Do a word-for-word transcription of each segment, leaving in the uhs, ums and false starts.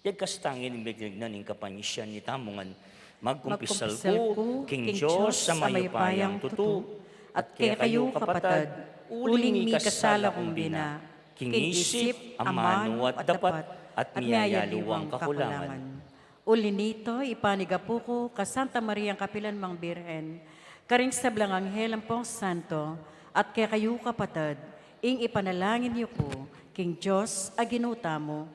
Yagkas tangin ing miglignan ing kapanisian nita mu ngan. Magkumpisal ku king Dios a mayupayang tutu, at kekayu kapatad, uling mikasala kung bina, king isip, amanu at dapat, at miyayaliwang kakulangan. Uli nito, ipanigapu ku ka Santa Mariang kapilan mang Birhen, karing sablang anghel ampong santo, at kekayu kapatad, ing ipanalangin yu ku king Dios a Ginu tamu.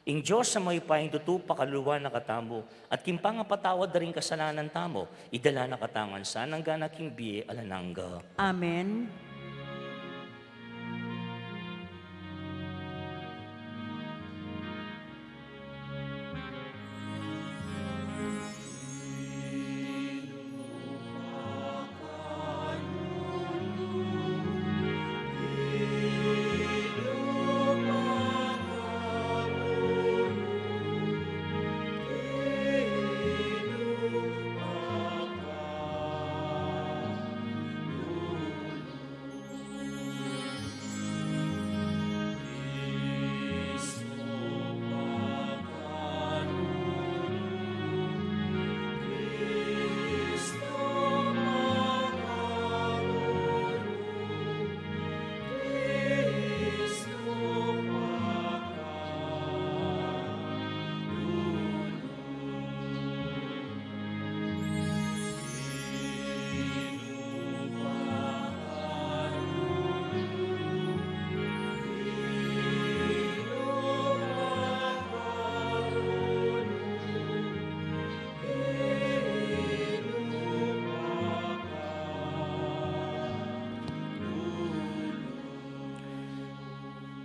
Ing Dios a mayupayang tutu pakaluluan na katamu, at king pangapatawad da ring kasalanan tamu, idala na katamu ngan sana king bie alang angga. Amen.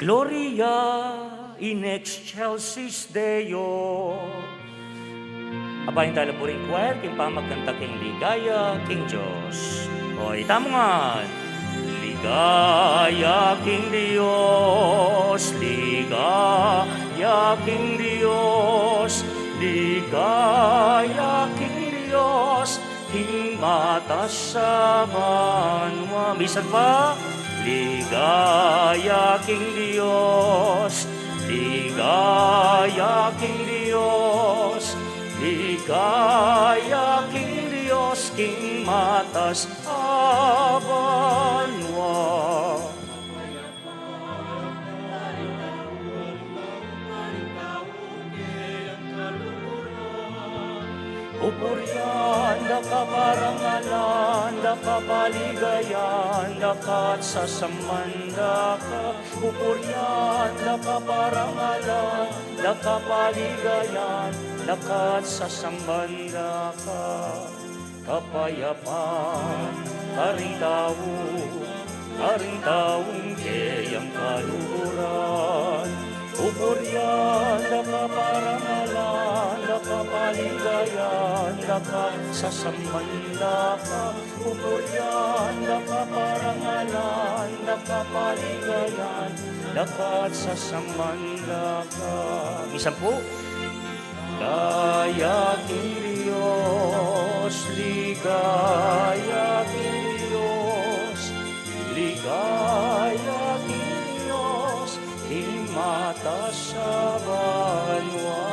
Gloria in excelsis Deo. Abayan tala pu ring choir king pamagkanta king Ligaya king Dios. O, itamu ngan. Ligaya king Dios, ligaya king Dios, ligaya king Dios, king matas a banua. Misan pa. Ligaya king Dios, ligaya king Dios, ligaya king Dios, king matas a banua. Pupurian da ka, parangalan da ka, paligayan da ka, at sasamban da ka. Pupurian da ka, parangalan da ka, paligayan da ka, at sasamban da ka. Kapayapan karing tau, karing taung keyang kaluguran. Pupurian da ka, parangalan da ka, paligayan da ka, sasamban da ka. Pupurian da ka, parangalan da ka, paligayan da ka, sasamban da ka. Misan pu. Ligaya king Dios, ligaya king Dios, ligaya king Dios, king matas a banua.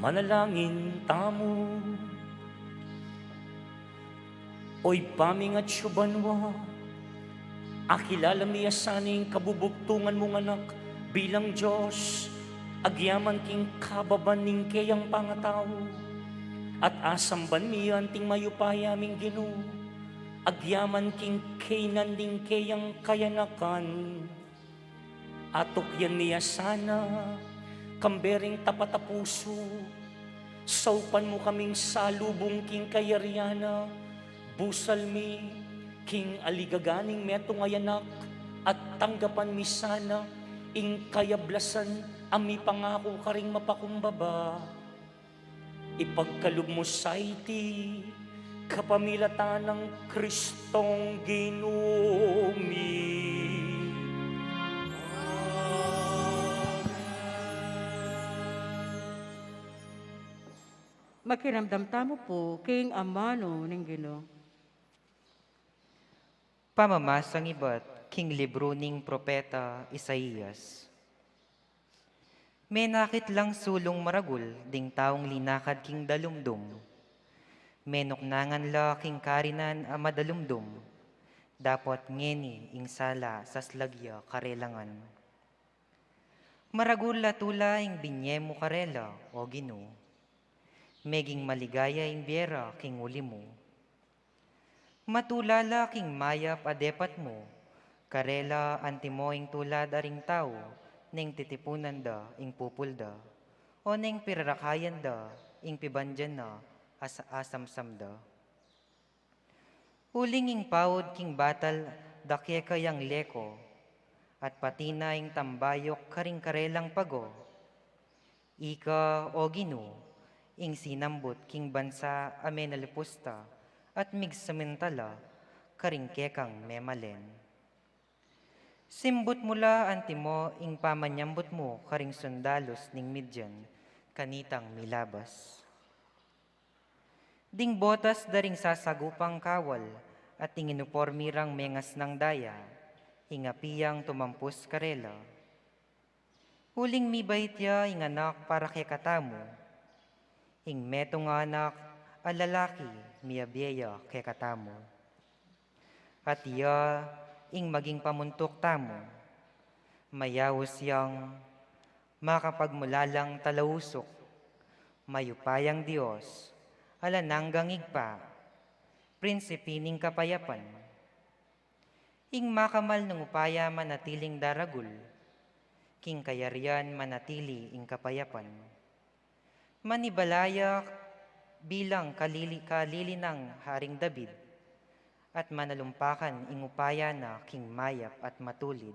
Manalangin tamu. O Ibpa ming atsu banua, akilala mi ya sana ing kabubugtungan mung Anak bilang Dios, agyaman king kababan ning keyang pangatau, at asamban mi ya anting mayupaya ming Ginu, agyaman king kaynan ning keyang kayanakan. Atukyan mi ya sana, kambe ring tapat a pusu, saupan mu kaming salubung king kayarian na, busal mi king aligaga ning metung a Anak, at tanggapan mi sana ing kayablasan a mipangaku karing mapakumbaba. Ipagkalub mu sa iti kapamilatan nang Kristong Ginu mi. Makiramdam tamu pu king amanu ning Ginu. Pamamasang ibat king libru ning propeta Isaias. Menakit lang sulung maragul ding taung linakad king dalumdum. Menuknangan la king karinan a madalumdum, dapot ngeni ing sala saslag ya karelangan. Maragul a tula ing binye mu karela, O Ginu. Meging maligaya ing bie ra king uli mu. Matula la king mayap a depat mu, karela antimo ing tula da ring tau, neng titipunan da ing pupul da, o neng pirarakayan da ing pibandian na a sa-, asamsam da. Uling ing paud king batal da keka yang leko, at pati na ing tambayuk karing karelang pago. Ika, O Ginu, ing sinambut king bansa a menalipus ta, at migsamintala karing kekang memalen. Simbut mu la antimo ing pamanyambut mu karing sundalus ning Midian, kanitang milabas. Ding botas da ring sasagupang kawal, at ing inupormi rang mengasnang daya, ing api yang tumampus karela. Uling mibait ya ing anak para kekatamu, ing metung a anak a lalaki miabie ya kekatamu. At iya ing maging pamuntuk tamu, mayaus yang makapagmulalang talausuk, mayupayang Dios, alang anggang Ibpa, Prinsipi ning kapayapan. Ing makamal nang upaya manatiling daragul, king kayarian manatili ing kapayapan. Manibalayak bilang kalili-, kalili nang Haring David, at manalumpakan ing upaya na king mayap at matulid,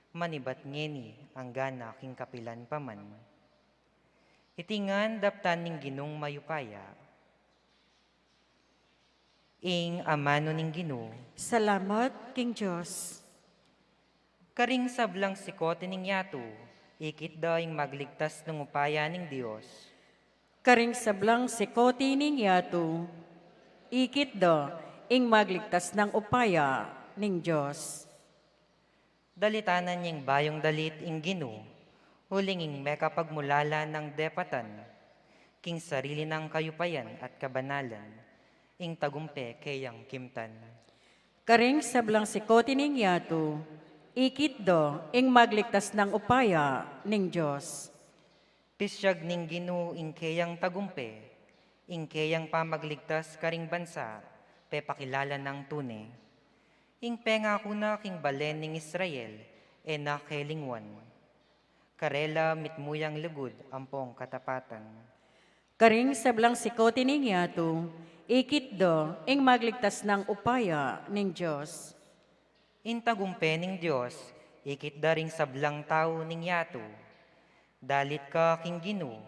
manibat ngeni angga na king kapilan pa man. Iti ngan daptan ning Ginung mayupaya. Ing amanu ning Ginu. Salamat king Dios. Karing sablang sikoti ning yatu, ikit da ing magligtas nang upaya ning Dios. Karing sablang sikoti ning yatu, ikit da ing magligtas nang upaya ning Dios. Dalitanan ning bayung dalit ing Ginu, uling ing mekapagmulalan nang depatan, king sarili nang kayupayan at kabanalan, ing tagumpe keyang kimtan. Karing sablang sikoti ning yatu, ikit da ing magligtas nang upaya ning Dios. Pisyag ning Ginu ing keyang tagumpe, ing keyang pamagligtas karing bansa, pepakilala nang tune. Ing pengaku na king balen ning Israel, e na kelingwan. Karela mitmu yang lugud ampong katapatan. Karing sablang sikoti ning yatu, ikit da ing magligtas nang upaya ning Dios. Ing tagumpe ning Dios, ikit da ring sablang tau ning yatu. Dalit ka king Ginu,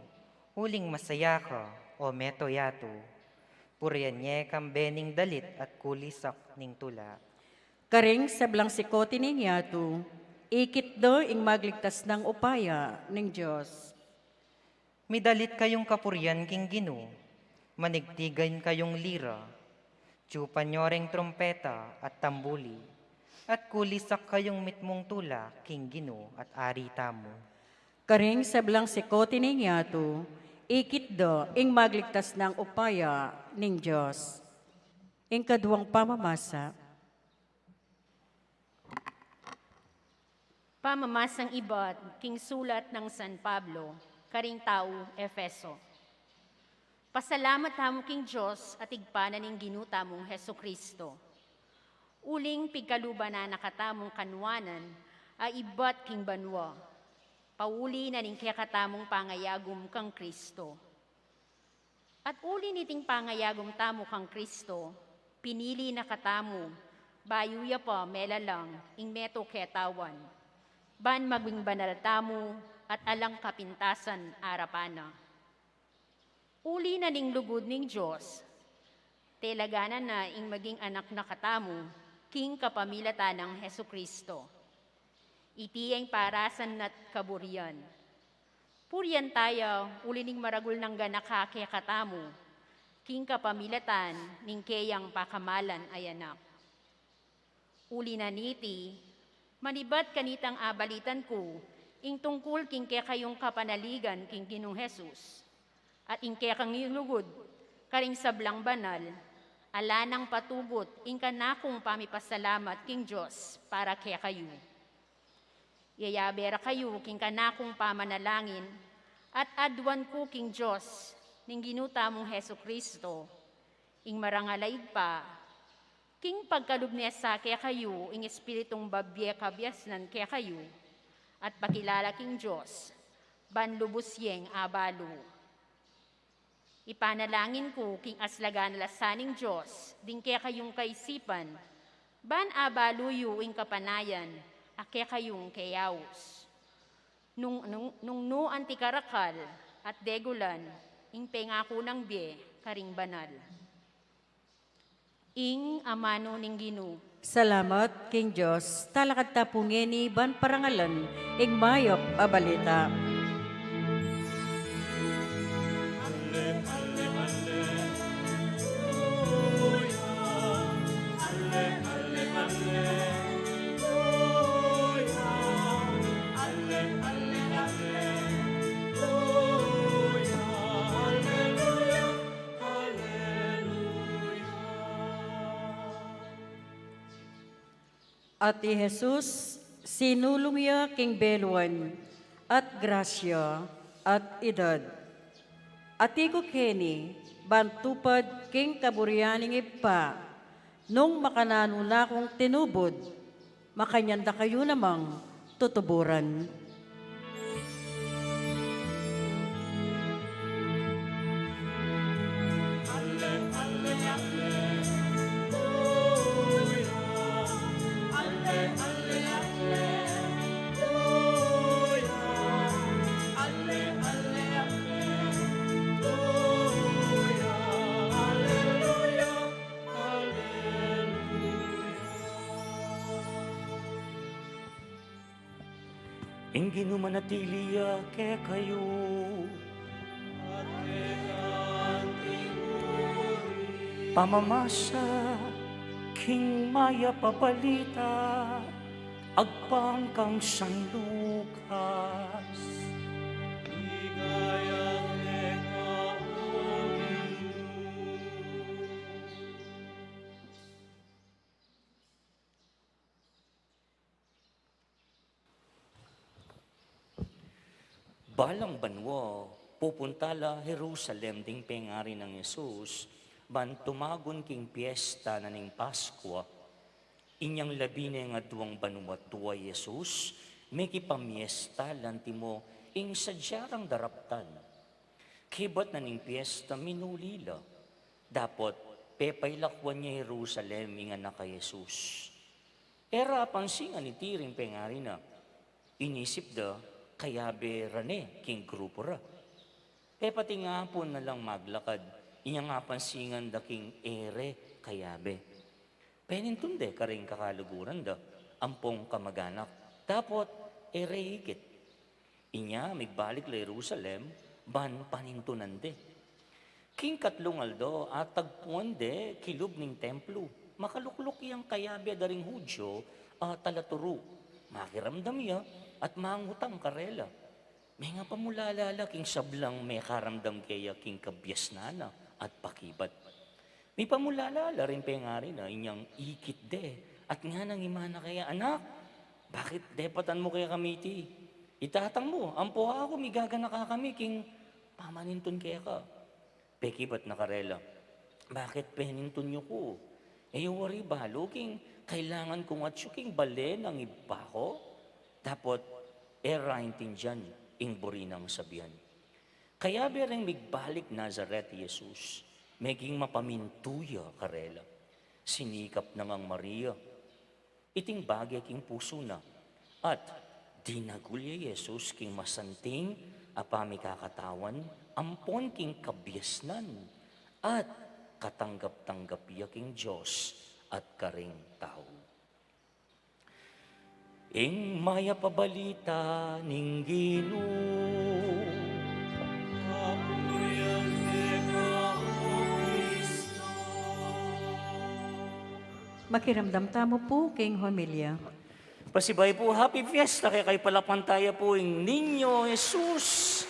uling masaya ka, o meto yatu. Purian ye kambe ning dalit at kulisak ning tula. Karing sablang sikoti ning yatu, ikit da ing magligtas nang upaya ning Dios. Midalit kayung kapurian king Ginu, manigtigan kayung lira, tiyupan yo reng trumpeta at tambuli, at kulisak kayung mitmung tula king Ginu at Ari tamu. Karing sablang sikoti ning yatu, ikit da ing magligtas nang upaya ning Dios. Ing kaduang pamamasa. Pamamasang ibat king sulat nang San Pablo karing tau Efeso. Pasalamat tamu king Dios at Ibpa na ning Ginu tamung Jesucristo. Uling pigkaluban na na katamung kanuanan a ibat king banua, pauli na ning kekatamung pangayagum kang Cristo. At uli niting pangayagum tamu kang Cristo, pinili na katamu, bayu ya pa melalang ing meto ketawan, ban maging banal tamu at alang kapintasan arapan na. Uli na ning lugud ning Dios, telaganan na ing maging anak na katamu, king kapamilatan nang Jesucristo. Iti ing parasan na't kaburian. Purian taya, uli ning maragul nang ganaka kekatamu, king kapamilatan ning keyang pakamalan a Anak. Uli na niti, manibat kanitang abalitan ku, ing tungkul king kekayung kapanaligan king Ginung Jesus, at ing kekang lugud, karing sablang banal, ala nang patugut ing kanakung pamipasalamat king Dios para kekayu. Iyayabe ra kayu king kanakung pamanalangin, at aduan ku king Dios, ning Ginu tamung Jesucristo, ing marangal a Ibpa, king pagkalub ne sa kekayu ing Espiritung babie kabiasnan kekayu, at pakilala king Dios, ban lubus yeng abalu. Ipanalangin ku king aslagan a lasa ning Dios, ding kekayung kaisipan, ban abalu yu ing kapanayan, a kekayung keyaus. Nung, nung, nung nu anti karakal, at degulan, ing pengaku nang bie, karing banal. Ing amanu ning Ginu. Salamat king Dios, talakad ta pu ngeni ban parangalan ing mayap a balita. At i Jesus, sinulung ya king beluan, at grasya, at idad. Ati ku keni, ban tupad king kaburian ning Ibpa, nung makananu na kung tinubud, makanyan da kayu namang tutuburan. Ing Ginu manatili ya kekayu. Pamamasa king mayap a balita agpang kang San Lucas. Balang banua, pupunta la Jerusalem ding pengari nang Jesus, ban tumagun king piesta na ning Paskua. Inyang labi neng aduang banua tua i Jesus, mekipamiesta la antimo ing sadya rang daraptan. Kebat na ning piesta, minuli la. Dapot, pepailakuan ya Jerusalem ing anak a Jesus. E ra apansingan iti ring pengari na. Inisip da, kayabe ra ne king grupu ra. Pepatingapun na lang maglakad, inyang apansingan da king e re kayabe. Penintun de karing kakaluguran da, ampong kamaganak. Dapot, e re ikit. Inya, migbalik la Jerusalem, ban panintunan de. King katlung aldo, atagpuan de kilub ning templu. Makalukluk yang kayabe da ring Judio a talaturu. Makiramdam ya, at mangutang karela. Mengapamulala la king sablang mekaramdam keya king kabiasnan na at pakibat. Mipamulala la ring pengari na, inyang ikit de, at nganang imana keya, "Anak, bakit depatan mu kekami iti? I tatang mu ampo aku migaganaka kami king pamanintun keka." Pekibat na karela, "Bakit penintun yu ku? E yu wari balu king kailangan kung atyu king bale nang ibpa ku?" Dapot e ra intindian ing buri nang sabian. Kayabe reng migbalik Nazaret i Jesus, meging mapamintu ya karela. Sinikap na ngang Maria iting bage king pusu na, at dinagul ya i Jesus king masanting a pamikakatawan ampon king kabiasnan, at katanggap-tanggap ya king Dios at karing tau. Ing mayap a balita ning Ginu. Makiramdam tamu pu king homilya. Pasibayu pu, Happy Fiesta kekayu. Palapantayan pu ing Niño Jesus.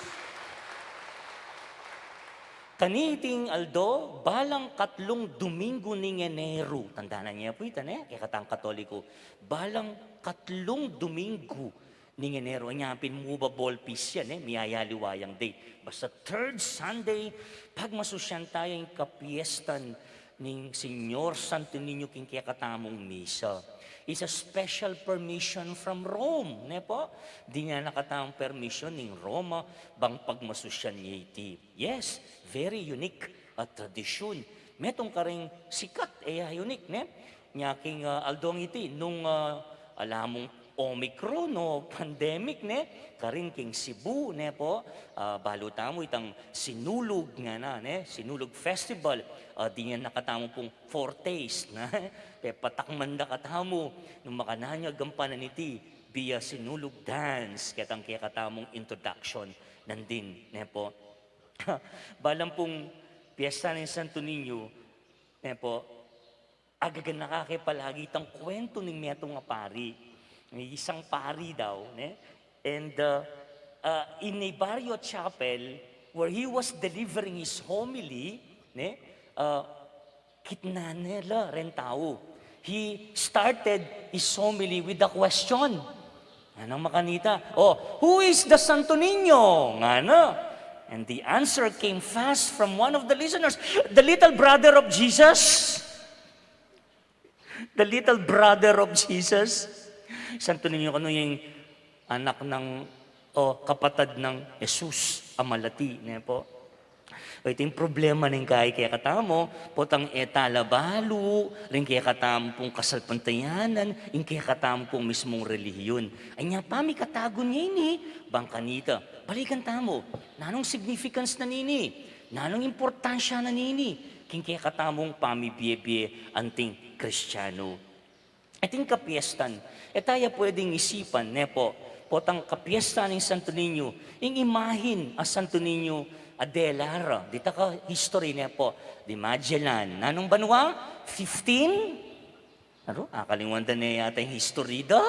Kaniting aldo, balang katlung Domingo ning Enero. Tandanan ye pu ita, ne? Kekatang Katoliko, balang katlung Domingo ning Enero. Anya pin, movable piece yan, e. Miyayaliwa yang date. Basta third Sunday, pagmasusyan taya ing kapiestan ning Señor Santo Niño king kekatamung misa. It's a special permission from Rome, ne pu? Dinan na katamung permission ning Roma bang pagmasusyan ya iti. Yes, very unique a tradisyun. Metung karing sikat, e ya unique, ne? Nya king, ah, aldong iti, nung, ah, ala mung Omicron o pandemic, ne? Karin king Cebu, ne pu? Ah, balu tamu itang Sinulog ngana, ne? Sinulog Festival. Ah, dinan na katamu pung foretaste, ne? Pepatakman da katamu nung makananu ya gampanan iti, via Sinulog dance, ketang kekatamung introduction nandin, ne pu? Balang pung piesta ning Santo Niño, ne pu, agaganaka ke palagi itang kuwentu ning metung a pari. May isang pari daw, ne? And, uh, uh, in a barrio chapel where he was delivering his homily, ne? Uh, kitnan ne la reng tau. He started his homily with a question. Nganang makanita, "Oh, who is the Santo Niño?" ngana. And the answer came fast from one of the listeners, "The little brother of Jesus." The little brother of Jesus. Santo Niño kanu, ing anak ng, o kapatad ng Jesus a malati, ne pu? O, iti ing problema ning kekatamu, potang e ta la balu ring kekatamu pung kasalpantayanan, ing kekatamu pung mismung relihiyon. Anya pamikatagun ngeni, bang kanita, balikan tamu, nanung significance na nini? Nanung importansya na nini king kekatamung pamibie-bie anting Kristiyanu? Iting kapiestan, e taya pwedeng isipan, ne pu, potang kapiesta ning Santo Niño, ing imahin a Santo Niño a dela ra, dita ka history, ne pu, di Magellan. Nanung banua? Fifteen? Aru, akalingwan da ne yata ing history da.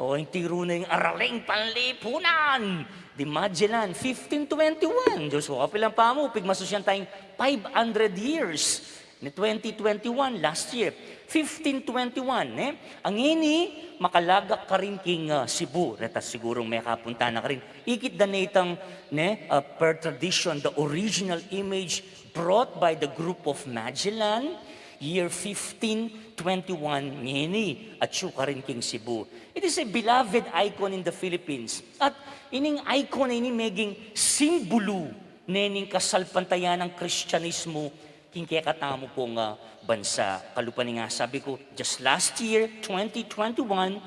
O, ing tiru na ing araling panlipunan. Di Magellan, fifteen twenty-one. Diyos ko, kapilan pa mu, pigmasusyan tayang five hundred years. Ne, twenty twenty-one, last year. Fifteen twenty-one, ne? Ngeni, makalagak karin king, ah, Cebu. Reta sigurung mekapunta na karin. Ikit da ne itang, ne, ah, per tradition, the original image brought by the group of Magellan, year fifteen twenty-one ngeni, atyu karin king Cebu. It is a beloved icon in the Philippines. At ining icon a ini meging simbulu ne ning kasalpantayanan ning Kristiyanismu king kekatamu pung, ah, bansa. Kalupa ning, ah, sabi ku, just last year, twenty twenty-one,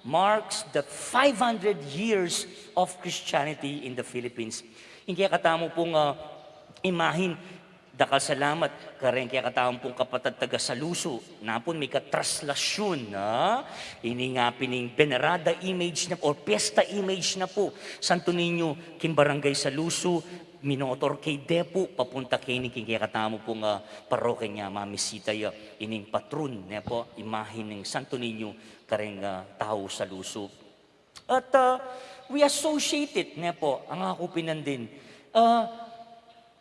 marks the five hundred years of Christianity in the Philippines. Ing kekatamu pung, ah, imahin, dakal salamat kareng kekatamu pung kapatad taga Saloso. Napun mika traslasyun na ining, ah, pin ing venerada image na, or piesta image na pu, Santo Niño, king Barangay Saloso, minotor keng depu, papunta keni king kekatamu pung, ah, parokya, nya mamisita ya ining patron, ne pu, imahin ning Santo Niño kareng, ah, tau Saloso. At, ah, we associate it, ne pu, ang aku pin nandin. Ah,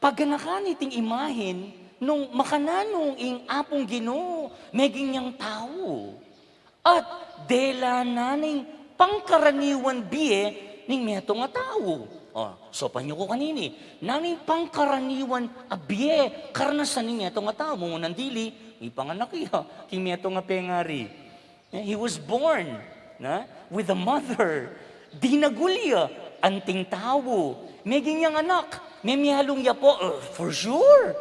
paganakan iting imahin nung makananu ing Apung Ginu meging yang tau. At dela na ning pangkaraniwan bie ning metung a tau. O, saupan yu ku kanini, nanu ing pangkaraniwan a bie, karnasan ning metung a tau? Mu nung dili, mipanganak ya king metung a pengari. Eh, he was born, na, with a mother. Dinagul ya, anting tau. Meging yang anak, memialung ya pu, uh, for sure.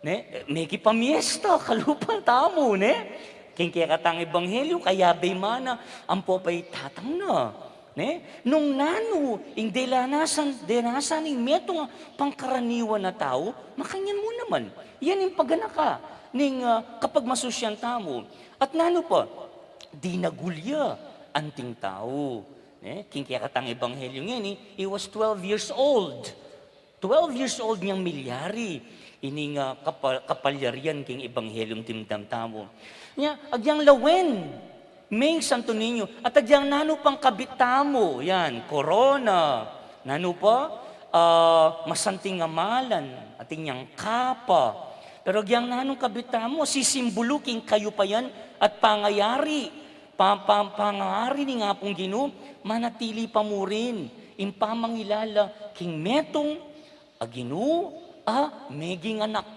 Ne, mekipamiesta, kalupa tamu, ne? King kekatang ebanghelyo, kayabe mana, ampo pay tatang na. Ne? Nung nanu ing delanasan, delanasan ning metung a pangkaraniwan a tau, makanyan mu naman. Yan ing paganaka ning, ah, kapagmasusyan tamu. At nanu pa, dinagul ya anting tau. Ne? King kekatang ebanghelyo ngeni, he was twelve years old. Twelve years old nyang milyari ining, ah, kapa-, kapalyarian king ebanghelyung dimdam tamu. Nya, agyang lawen, meng Santo Niño, at agyang nanu pang kabit tamu, yan, korona, nanu pa, ah, masanting a malan, atin yang kapa. Pero agyang nanung kabit tamu, sisimbulu king kayupayan at pangayari, pa-, pa-, pangayari ning Apung Ginu, manatili pa mu rin ing pamangilala king metung a Ginu a meging anak,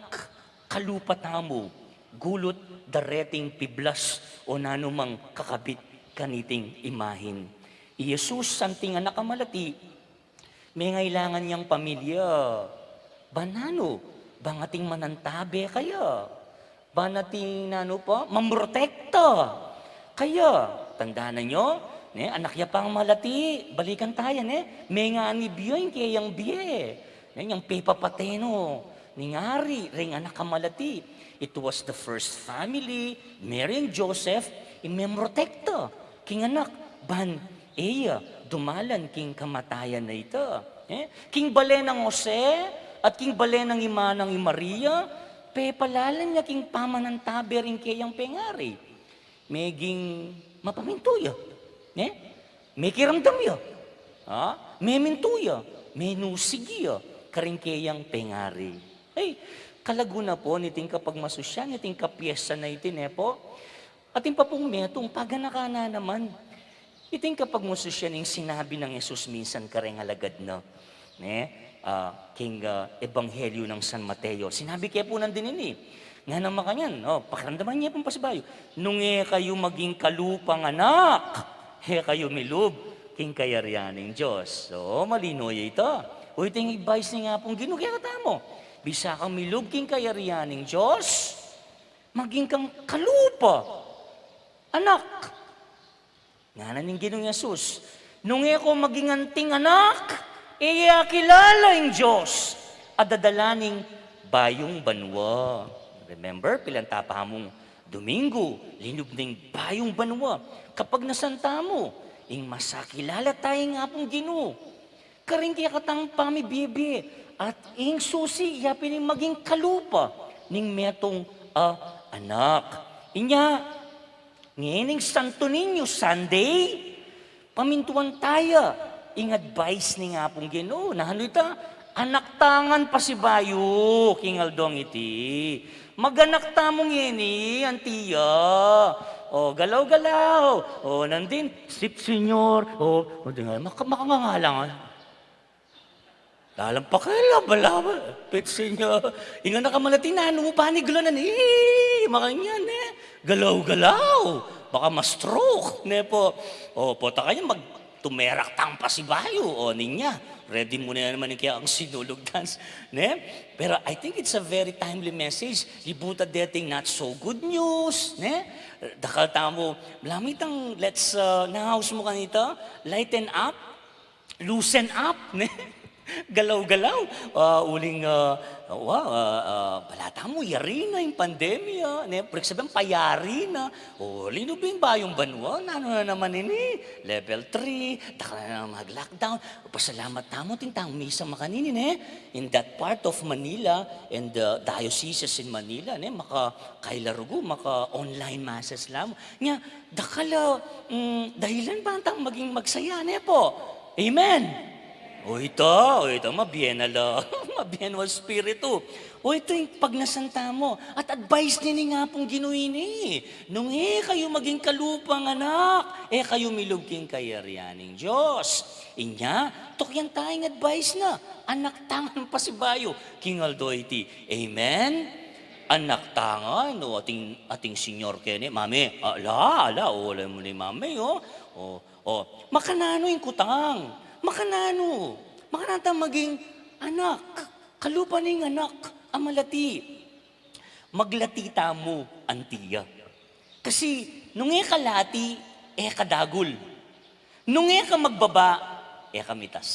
kalupa tamu, gulut dareting piblas o nanumang kakabit kaniting imahin. I Jesus, santing anak a malati, mengailangan yang pamilya. Ban nanu, ban ating manantabe kaya. Ban ating nanu pa, mamrotekta. Kaya, tandanan yu, ne, anak ya pang malati, balikan taya, ne, menganib ya ing keyang bie. Ne, yang pepapate no ning ari, reng anak a malati. It was the first family, Mary and Joseph, ing memrotekta king anak, ban e ya dumalan king kamatayan a ita. Eh? King bale nang Jose at king bale nang ima nang i Maria, pepalalan ya king pamanantabe ring keyang pengari. Meging mapamintu ya. Ne? Mekiramdam ya. Ha? Memintu ya. Menusig ya karing keyang pengari. Ay, kalagu na pu niting kapagmasusyan, niting kapiesta na iti, ne pu? Atin pa pung metung, paganaka na naman. Iting kapagmasusyan ing sinabi nang Jesus minsan kareng alagad na, ne? Ah, king, ah, Ebanghelyo nang San Mateo. Sinabi ke pu nandin ini, ngana makanyan, o, pakiramdaman ye pung pasibayu, "Nung e kayu maging kalupang anak, e kayu milub king kayarian ning Dios." O, malino ya ita. O, ita ing advice ning Apung Ginu kekatamu. Bisa kang milub king kayarian ning Dios, maging kang kalupa anak. Ngana ning Ginung Jesus, "Nung e ko maging anting anak, e ye akilala ing Dios a dadala ning bayung banua." Remember, pilan ta pa mung Domingo, linub ning bayung banua. Kapagnasan tamu, ing mas akilala ta ing Apung Ginu karing kekatang pamibibi, at ing susi ya pin ing maging kalupa ning metung a anak. Inya, ngening Santo Niño Sunday, pamintuan taya ing advice ning Apung Ginu. Nanu ita? Anak ta ngan pasibayu king aldong iti. Mag-anak tamu ngeni, anti ya. O, galaw-galaw. O, nandin, "Sip, Senyor." O, o, di nga, maka-, makangangalang. Lalam pa kaya, bala, pit, Senyor. Ing anak a malati, nanu mu, paniglanan, eh, makanyan, eh. Galaw-galaw. Baka ma-stroke, ne pu? O, pota kanyan, mag-, tumerak tang pasibayu. O, ninya, ready mu na naman ing kekang Sinulog dance, ne? Pero I think it's a very timely message. Libutan deting not so good news, ne? Dakal tamu, lamit ang let's, uh, naus mu kanita, lighten up, loosen up, ne? Galaw-galaw. Ah, uling, ah, wa, ah, ah, balita mu, yari na ing pandemya, ne? Ibig sabihin, payari na. O, linub ing bayung banua, nanu na naman ini? Level three, dakal na naman mag-lockdown. Pasalamat tamu, atin tang misa makanini, ne? In that part of Manila and the dioceses in Manila, ne? Maka-, kailarugu, maka-online masses la mu. Nya, dakal a, mm, dahilan ban tang maging magsaya, ne pu? Amen. O ita, o ita, mabie na la, mabie na espiritu. O ita ing pagnasan tamu. At advice nini ning Apung Ginu ini, "Nung e kayu maging kalupang anak, e kayu milub king kayarian ning Dios." Inya, tukyan ta ing advice na, anak ta ngan pasibayu king aldo iti. Amen? Anak ta ngan, o, atin, atin Senyor keni, "Mami, ala, ala, o, ala mu ni Mami, o." O, o, makananu ing kutang? Makananu? Makananu tang maging anak, kalupa ning anak a malati? Maglati tamu anti ya. Kasi nung e ka lati, e ka dagul. Nung e ka magbaba, e ka mitas.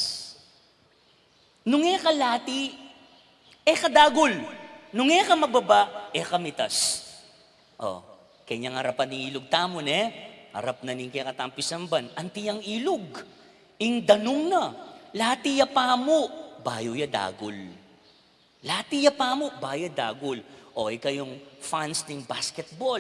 Nung e ka lati, e ka dagul. Nung e ka magbaba, e ka mitas. O, kanyang arapan ing ilug tamu, ne? Arap na ning kekatang pisamban. Anti yang ilug, ing danum na, lati ya pamu, bayu ya dagul. Lati ya pamu, bayu ya dagul. O, ikayung fans ning basketball,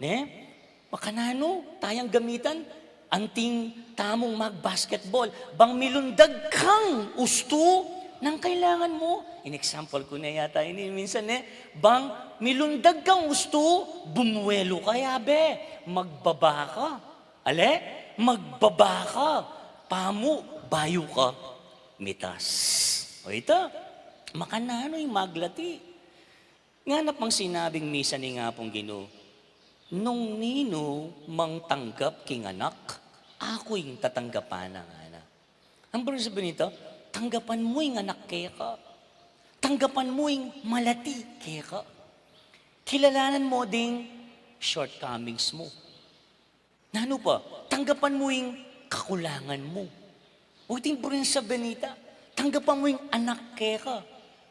ne? Makananu tayang gamitan anting tamung mag-basketball? Bang milundag kang ustu, nanu kailangan mu? In-example ku na yata ini minsan, ne? Bang milundag kang ustu, bumuelu ka, yabe, magbaba ka. Ale, magbaba ka, pamu, bayu ka mitas. O ita, makananu ing maglati? Ngana pang sinabing misan ning Apung Ginu, "Nung ninu mang tanggap king anak, aku ing tatanggapan na," ngana. Ang ibig sabihin nito, tanggapan mu ing anak keka. Tanggapan mu ing malati keka. Kilalanan mu ding shortcomings mu. Nanu pa, tanggapan mu ing kakulangan mu. O, iti ing ibig sabihin nita, tanggapan mu ing anak keka.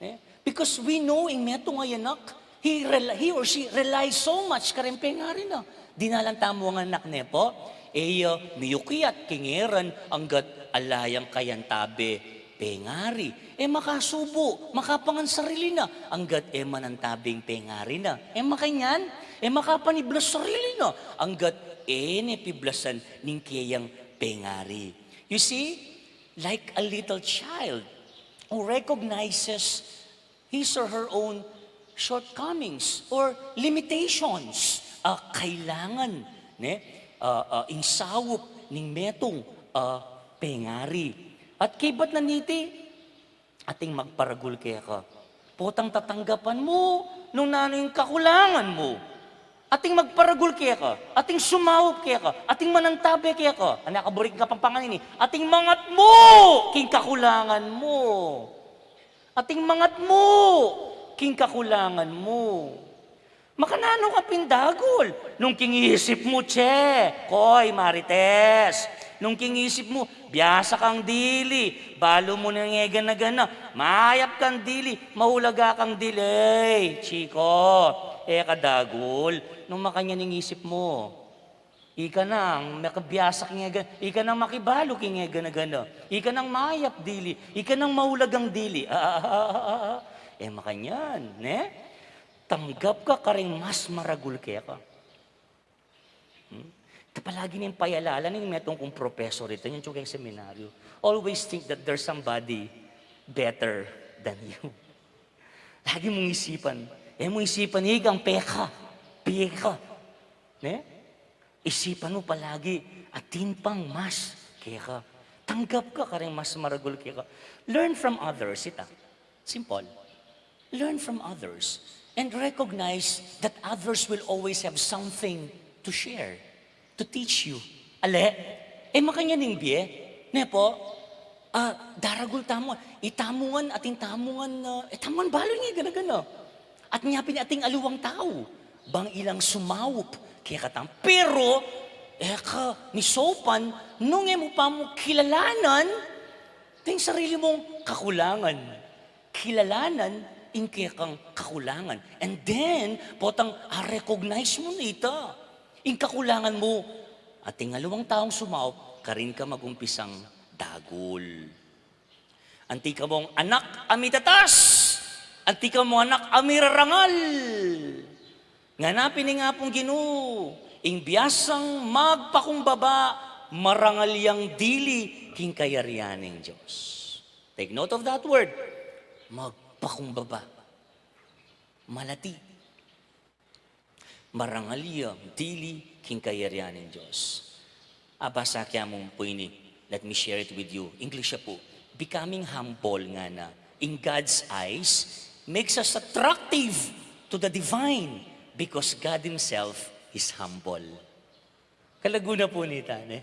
Eh? Because we know, ing metung a anak, he, rel- he or she relies so much kareng pengari na. Dinalan tamu ing anak, ne po? E ya miyukyat king eran anggat ala yang kayantabe pengari. E makasubu, makapangan sarili na, anggat e manantabing pengari na. E makanyan, e makapaniblas sarili na, anggat e ne piblasan ning keyang pengari. You see, like a little child who recognizes his or her own shortcomings or limitations, a kailangan, ne? A, a, ing saup ning metung a pengari. At kaybat na niti, ating magparagul keka. Potang tatanggapan mu nung nanu ing kakulangan mu. Ating magparagul keka, ating sumaup keka, ating manantabe keka. Anya, kaburing Kapampangan ini, ating mangatmu king kakulangan mu. Ating mangatmu king kakulangan mu. Makananu ka pin dagul? Nung king isip mu, che, koy, marites. Nung king isip mu, biasa kang dili, balu mu neng e gana-gana, mayap kang dili, maulaga kang dili. Ey, chiko, e ka dagul nung makanyan ing isip mu. Ika nang makabiasa king e ga-, ika nang makibalu king e gana-gana. Ika nang mayap dili, ika nang maulagang dili. E makanyan, ne? Tanggap ka kareng mas maragul keka. Hmm? Ita palagi ning payalala ning metung kung professor, ita, ning atiu keng seminaryo. Always think that there's somebody better than you. Lagi mung isipan. E mung isipan, ikang peka, peka. Ne? Isipan mu palagi, atin pang mas keka. Tanggap ka kareng mas maragul keka. Learn from others, ita. Simple. Learn from others and recognize that others will always have something to share, to teach you. Ale, e makanyan ing bie, ne po? A, daragul tamu, itamu ngan, atin tamu ngan, a, e tamu ngan balu ing e gana-gana. At nya pin ating aliwang tau, bang ilang sumaup kekatang. Pero, e ka misaupan, nung e mu pa mu kilalanan ding sarili mung kakulangan. Kilalanan ing kekang kakulangan. And then, potang a-recognize mu na ita, ing kakulangan mu, ating aliwang taung sumaup, karin ka magumpisang dagul. Anti ka mung anak a mitatas, anti ka mung anak a mirarangal. Ngana pin ning Apung Ginu, ing biasang magpakumbaba, marangal yang dili king kayarian ning Dios. Take note of that word. Magpakumbaba. Malati. Marangal yang dili king kayarian ning Dios. Abasa ke mu pu ini. Let me share it with you. English ya pu. Becoming humble, ngana, in God's eyes, makes us attractive to the divine because God Himself is humble. Kalagu na pu nita, ne?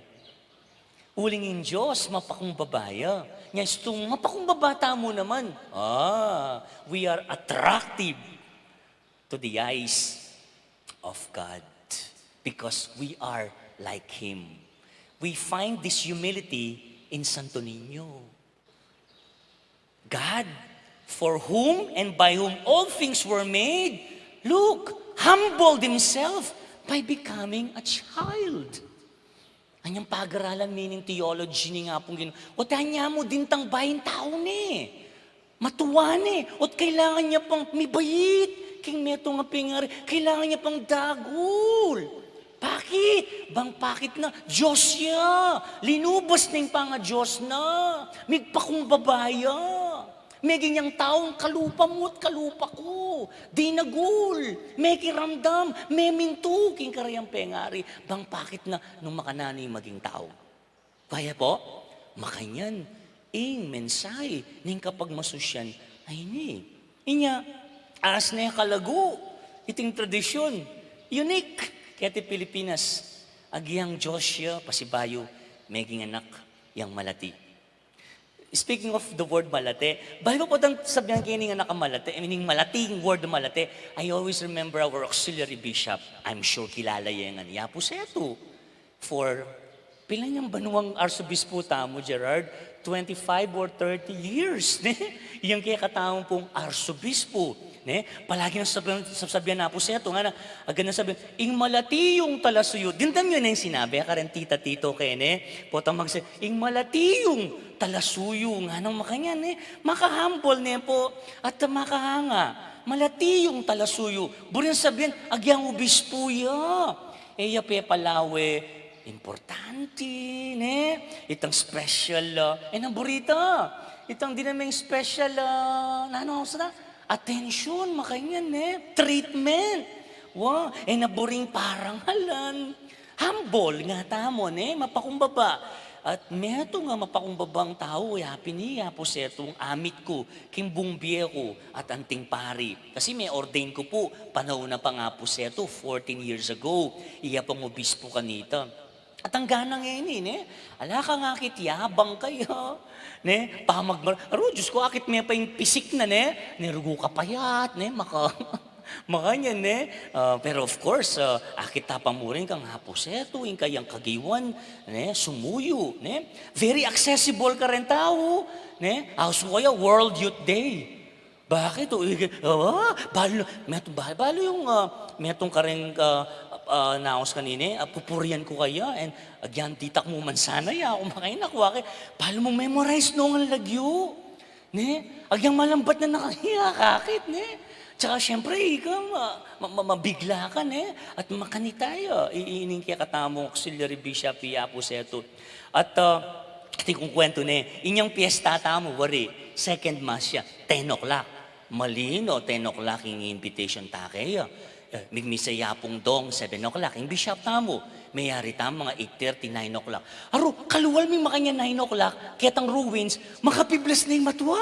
Uling ing Dios mapakumbaba ya. Nya istung mapakumbaba tamu naman. Ah, we are attractive to the eyes of God because we are like Him. We find this humility in Santo Niño. God, for whom and by whom all things were made, look, humbled himself by becoming a child. Anyang pagaralan, meaning theology ning Apung Ginu. O tanya mu, dintang bayu ing tau ne. Matua ne. O't kailangan ya pang mibait king metung a pengari. Kailangan ya pang dagul. Bakit? Bang bakit na Dios ya. Linubas ne ing pangaDios na. Migpakumbaba ya. Meging yang taung kalupa mu at kalupa ku. Dinagul, mekiramdam, memintu king kareng pengari. Bang bakit na nung makananu ing maging tau. Kaya po, makanyan ing mensahe ning kapagmasusyan a ini. Inya, as ne kalagu iting tradisyun, unique keti Pilipinas, agyang Dios ya, pasibayu, meging anak yang malati. Speaking of the word malati, bayu pa potang sabian ke ning anak a malati, I mean, ing malati, ing word malati, I always remember our auxiliary bishop. I'm sure kilala ye ngan, i Apu Setu. For, pila yang banuang arsobispo tamu, Gerard? Twenty-five or thirty years, ne? Yang kekatamu pung arsobispo, ne? Palagi nang sasabian, sasabian i Apu Setu, ngana, agad nang sasabian, ing malati yung talasuyu. Dimdam yu na ing sinabi, kareng tita, tito ke, ne? Potang magsa-, ing malati yung talasuyu, nganang makanyan, ne? Maka-humble ne po, at makahanga. Malati yung talasuyu. Buri nang sabian, agyang obispo ya. E ya pepalawe, importante, ne? Itang special, ah, e na buri ta. Itang dinaming special, ah, nanu sa attention, makanyan, ne? Treatment. Wa, e na buring parangalan. Humble nga tamu, ne? Mapakumbaba. At metung a mapakumbabang tau, ya pin i Apu Setu ing amit ku king bung bie ku at anting pari. Kasi me-ordain ku pu, panaun na pang Apu Setu, fourteen years ago. Iya pang obispo kanita. At anggang ngeni, ne? Ala kang akit yabang kaya, ne? Pamagmar-, aru, Diyos ku, akit me pa ing pisik na, ne? Ne, rugu kapayat, ne? Maka-, makanyan, ne? Ah, pero of course, ah, akit ta pa mu rin kang Apu Setu, ing kayang kagiwan, ne? Sumuyu, ne? Very accessible kareng tau, ne? Asu kaya World Youth Day. Bakit? O, ige, ah, balu, metung, ba-, balu yung, ah, metung kareng, ah, ah, naus kanini, ah, pupurian ku kaya, and agyang ditak mu man sana, ya, aku makainak, wake, balu mu memorize no ngan lagyu. Ne? Agyang malambat na na kaya, kakit, ne? Tsaka, siyempre, ika, ma-, ma-, ma-, mabigla ka, ne? At makanita ya, i-, ining kekatamung auxiliary bishop, i Apu Setu. At, ah, atin kung kwento ne, inyang piyesta tamu, wari, second mass ya, ten o'clock. Malino, ten o'clock ing invitation ta keya. Eh, migmisa i Apung Dong, seven o'clock. Ing bishop tamu, meyari tamu mga eight thirty, nine o'clock. Aru, kalual mi makanyan nine o'clock, ketang ruins, makapiblas na ing matua.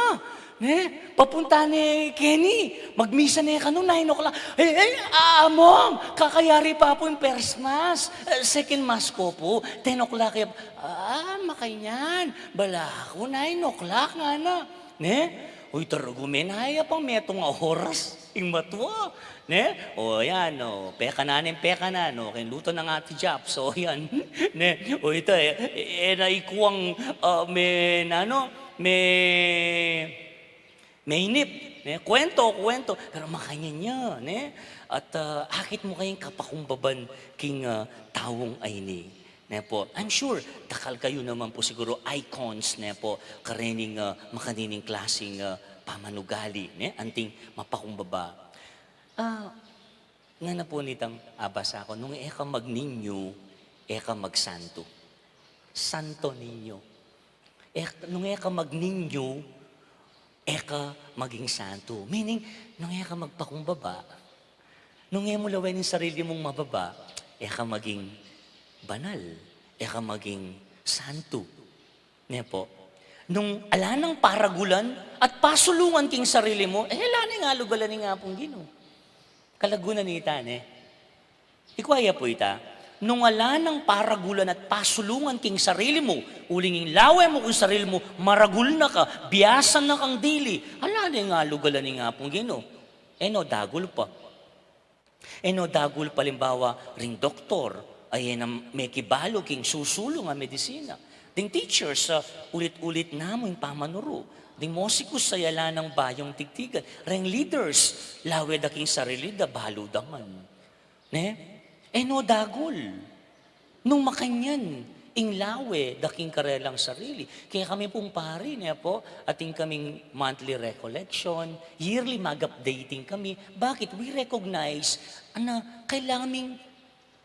Ne? Papunta ne keni, magmisa ne kanu, nine o'clock. Eh, eh, Among, kakayari pa pu ing first mass, eh, second mass ko pu, ten o'clock ya. Ah, makanyan, bala ku nine o'clock, ngana. Ne? Uy, tarugu, menaya pang metung a oras ing matua, ne? O, yan, o, pekanan, pekanan, o, keng luto nang Ate Jap, so, yan, ne? O, ita, e, e, na ikuang, ah, me, nanu, me, meinip, ne? Kwento, kwento, pero makanyan ya, ne? At, ah, akit mu kayang kapakumbaban king, ah, taung ayni. Ne po, I'm sure, dakal kayu naman po siguro icons, ne po, karening, ah, makanining klasing, ah, pamanugali, ne, anting mapakumbaba. Ah, ngana po nitang abasa ku, nung e ka magninyu, e ka magsanto. Santo Niño. E, nung e ka magninyu, e ka maging santo. Meaning, nung e ka magpakumbaba, nung e mu lawen ing sarili mung mababa, e ka maging banal, e ka maging santo. Ne po? Nung ala nang paragulan at pasulungan king sarili mu, e, ala nang alugalan ning Apung Ginu. Kalagu na nita, ne? Ikwa ya pu ita, nung ala nang paragulan at pasulungan king sarili mu, uling ing lawe mu king sarili mu, maragul na ka, biasan na kang dili, ala nang alugalan ning Apung Ginu. E no dagul pa. E no dagul pa, alimbawa, ring doktor, Ayan ang mekibalu king susulung a medisina. Ding teachers, ah, ulit-ulit namu ing pamanuru. Ding musikus, sa yala nang bayung tigtigan. Reng leaders, lawe da king sarili da, balu da man. Ne? E no dagul. Nung makanyan, ing lawe da king karelang sarili. Kaya kami pung pari, ne po, atin kaming monthly recollection, yearly mag-updating kami. Bakit? We recognize, ana, kailangan ming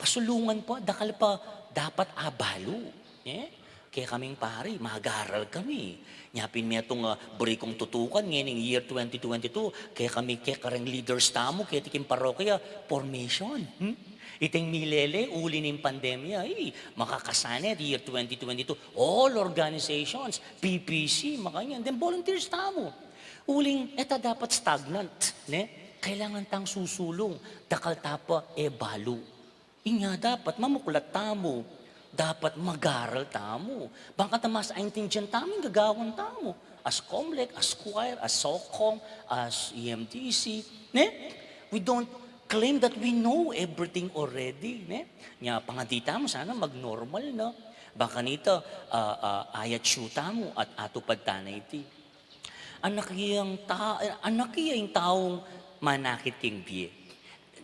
pasulungan pa, dakal pa dapat abalu. Eh? Kaya kaming pari, mag-aral kami. Nya pin metung, ah, buri kung tutukan ngening year twenty twenty-two, kaya kami, kaya kareng leaders tamu, keti king parokya, formation. Hmm? Iting milele, uli ning pandemya, ay, makakasana, year twenty twenty-two, all organizations, P P C, makanyan, then volunteers tamu. Uling, e ta dapat stagnant, ne? Kailangan tang susulung, dakal ta pa, e balu. Inya dapat mamuklat tamu, dapat mag-aral tamu. Bang kanita mas aintindian tamu ing gagawan tamu. As Comlec, as choir, as SOCCOM, as E M T C, ne? We don't claim that we know everything already, ne? Nya pangadi tamu, sana mag-normal na. Bang kanita, ah, ah, ayat siyu tamu at atupad ta na iti. Anak yang ta-, anak ya ing taung manakit king bie.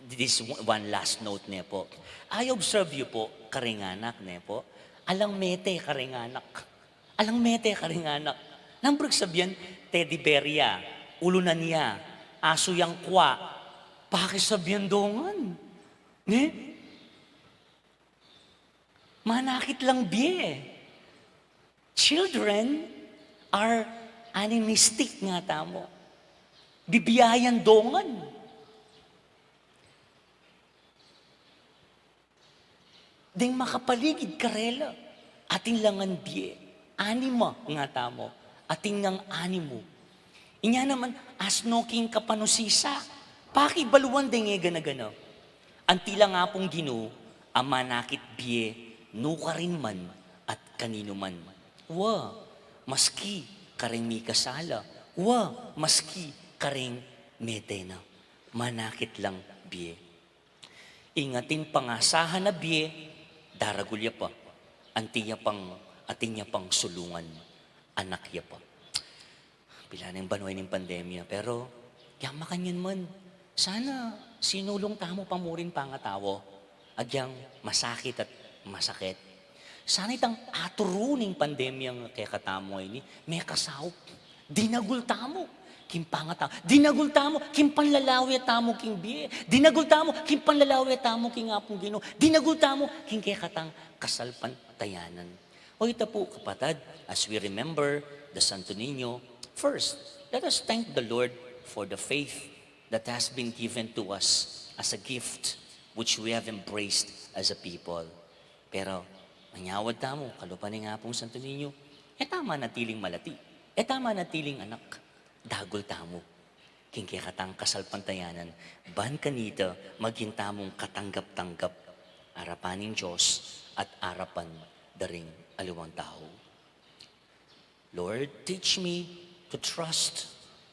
This one last note ne po. I observe you po, karing anak ne po. Alang mete karing anak. Alang mete karing anak. Nang berek sabian, teddy bear ya, ulunan ya, asu yang kwa. Pakisabian dongan. Ne? Manakit lang bie. Children are animistic nga tamu. Bibiayan dongan. Deng makapaligid karela, atin lang ngan bie, anima nga tamu, atin ngang animu. Inya naman, asno king kapanusisa, pakibaluan deng e gana-gana. Anti lang Apung Ginu, a manakit bie, nukarin man, at kaninu man. Wa, maski kareng mikasala, wa, maski kareng mete na, manakit lang bie. Ing atin pangasahan a bie, daragul ya pa. Anti ya pang, atin ya pang sulungan, anak ya pa. Pilan ing banua ning pandemya, pero yang makanyan man, sana sinulung tamu pa mu ring pangatau, agyang masakit at masakit. Sana itang aturu ning pandemya nga kekatamu ini, mekasaup. Dinagul tamu king pangatau. Dinagul tamu king panlalawe tamu king bie. Dinagul tamu king panlalawe tamu king Apung Ginu. Dinagul tamu king kekatang kasalpantayanan. O ita pu, kapatad, as we remember the Santo Niño, first, let us thank the Lord for the faith that has been given to us as a gift, which we have embraced as a people. Pero, manyawad tamu, kalupa ning Apung Santo Niño, e ta manatiling malati, e ta manatiling anak, dagul tamu king kekatang kasalpantayanan, ban kanita maging tamung katanggap-tanggap arapan ning Dios at arapan da ring aliwang tau. Lord, teach me to trust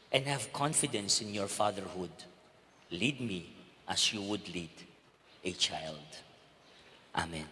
and have confidence in your fatherhood. Lead me as you would lead a child. Amen.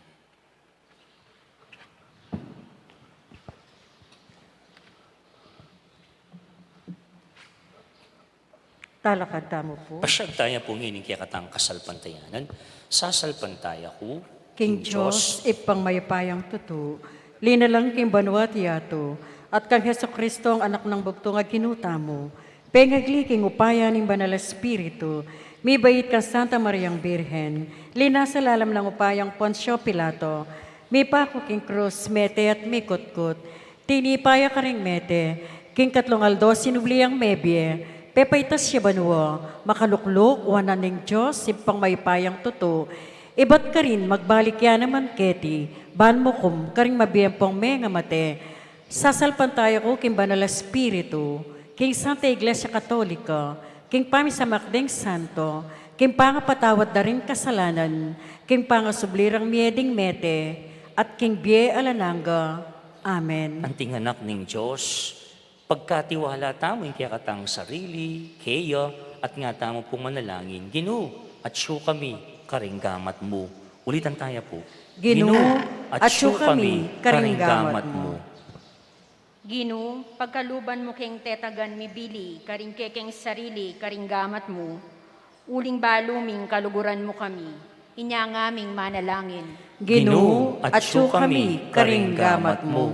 Talakad tamu pu. Pasyag taya pu ngeni king kekatang kasalpantayanan. Sasalpantaya ku king Dios, Ibpang mayupayang tutu, linalang king banua at yatu, at kang Jesucristo, Anak nang bugtung a Ginu tamu, pengagli king upaya ning Banal a Espiritu, mibait kang Santa Mariang Birhen, linasa lalam ning upayang Poncio Pilato, mipaku king krus, mete at mikutkut, tinipa ya karing mete, king katlung aldo sinubli yang mebie, pepaitas ya banua, makalukluk wanan ning Dios, Ibpang mayupayang tutu, ibat karin magbalik ya naman keti, ban mukum karing mabie ampong mengamate. Sasalpantaya ku king Banal a Espiritu, king Santa Iglesia Katolika, king pamisamak ding santo, king pangapatawad da ring kasalanan, king pangasubli rang mie ding mete, at king bie alang angga. Amen. Anting anak ning Dios, pagkatiwala tamu ing kekatang sarili keya, at nga tamu pung manalangin, Ginu, atsu kami karing gamat mu. Ulitan taya pu. Ginu, atyu kami karing gamat mu. Ginu, pagkaluban mu keng tetagan mibili karing kekeng sarili karing gamat mu, uling balu ming kaluguran mu kami. Inya ngaming manalangin. Ginu, atyu kami karing gamat mu.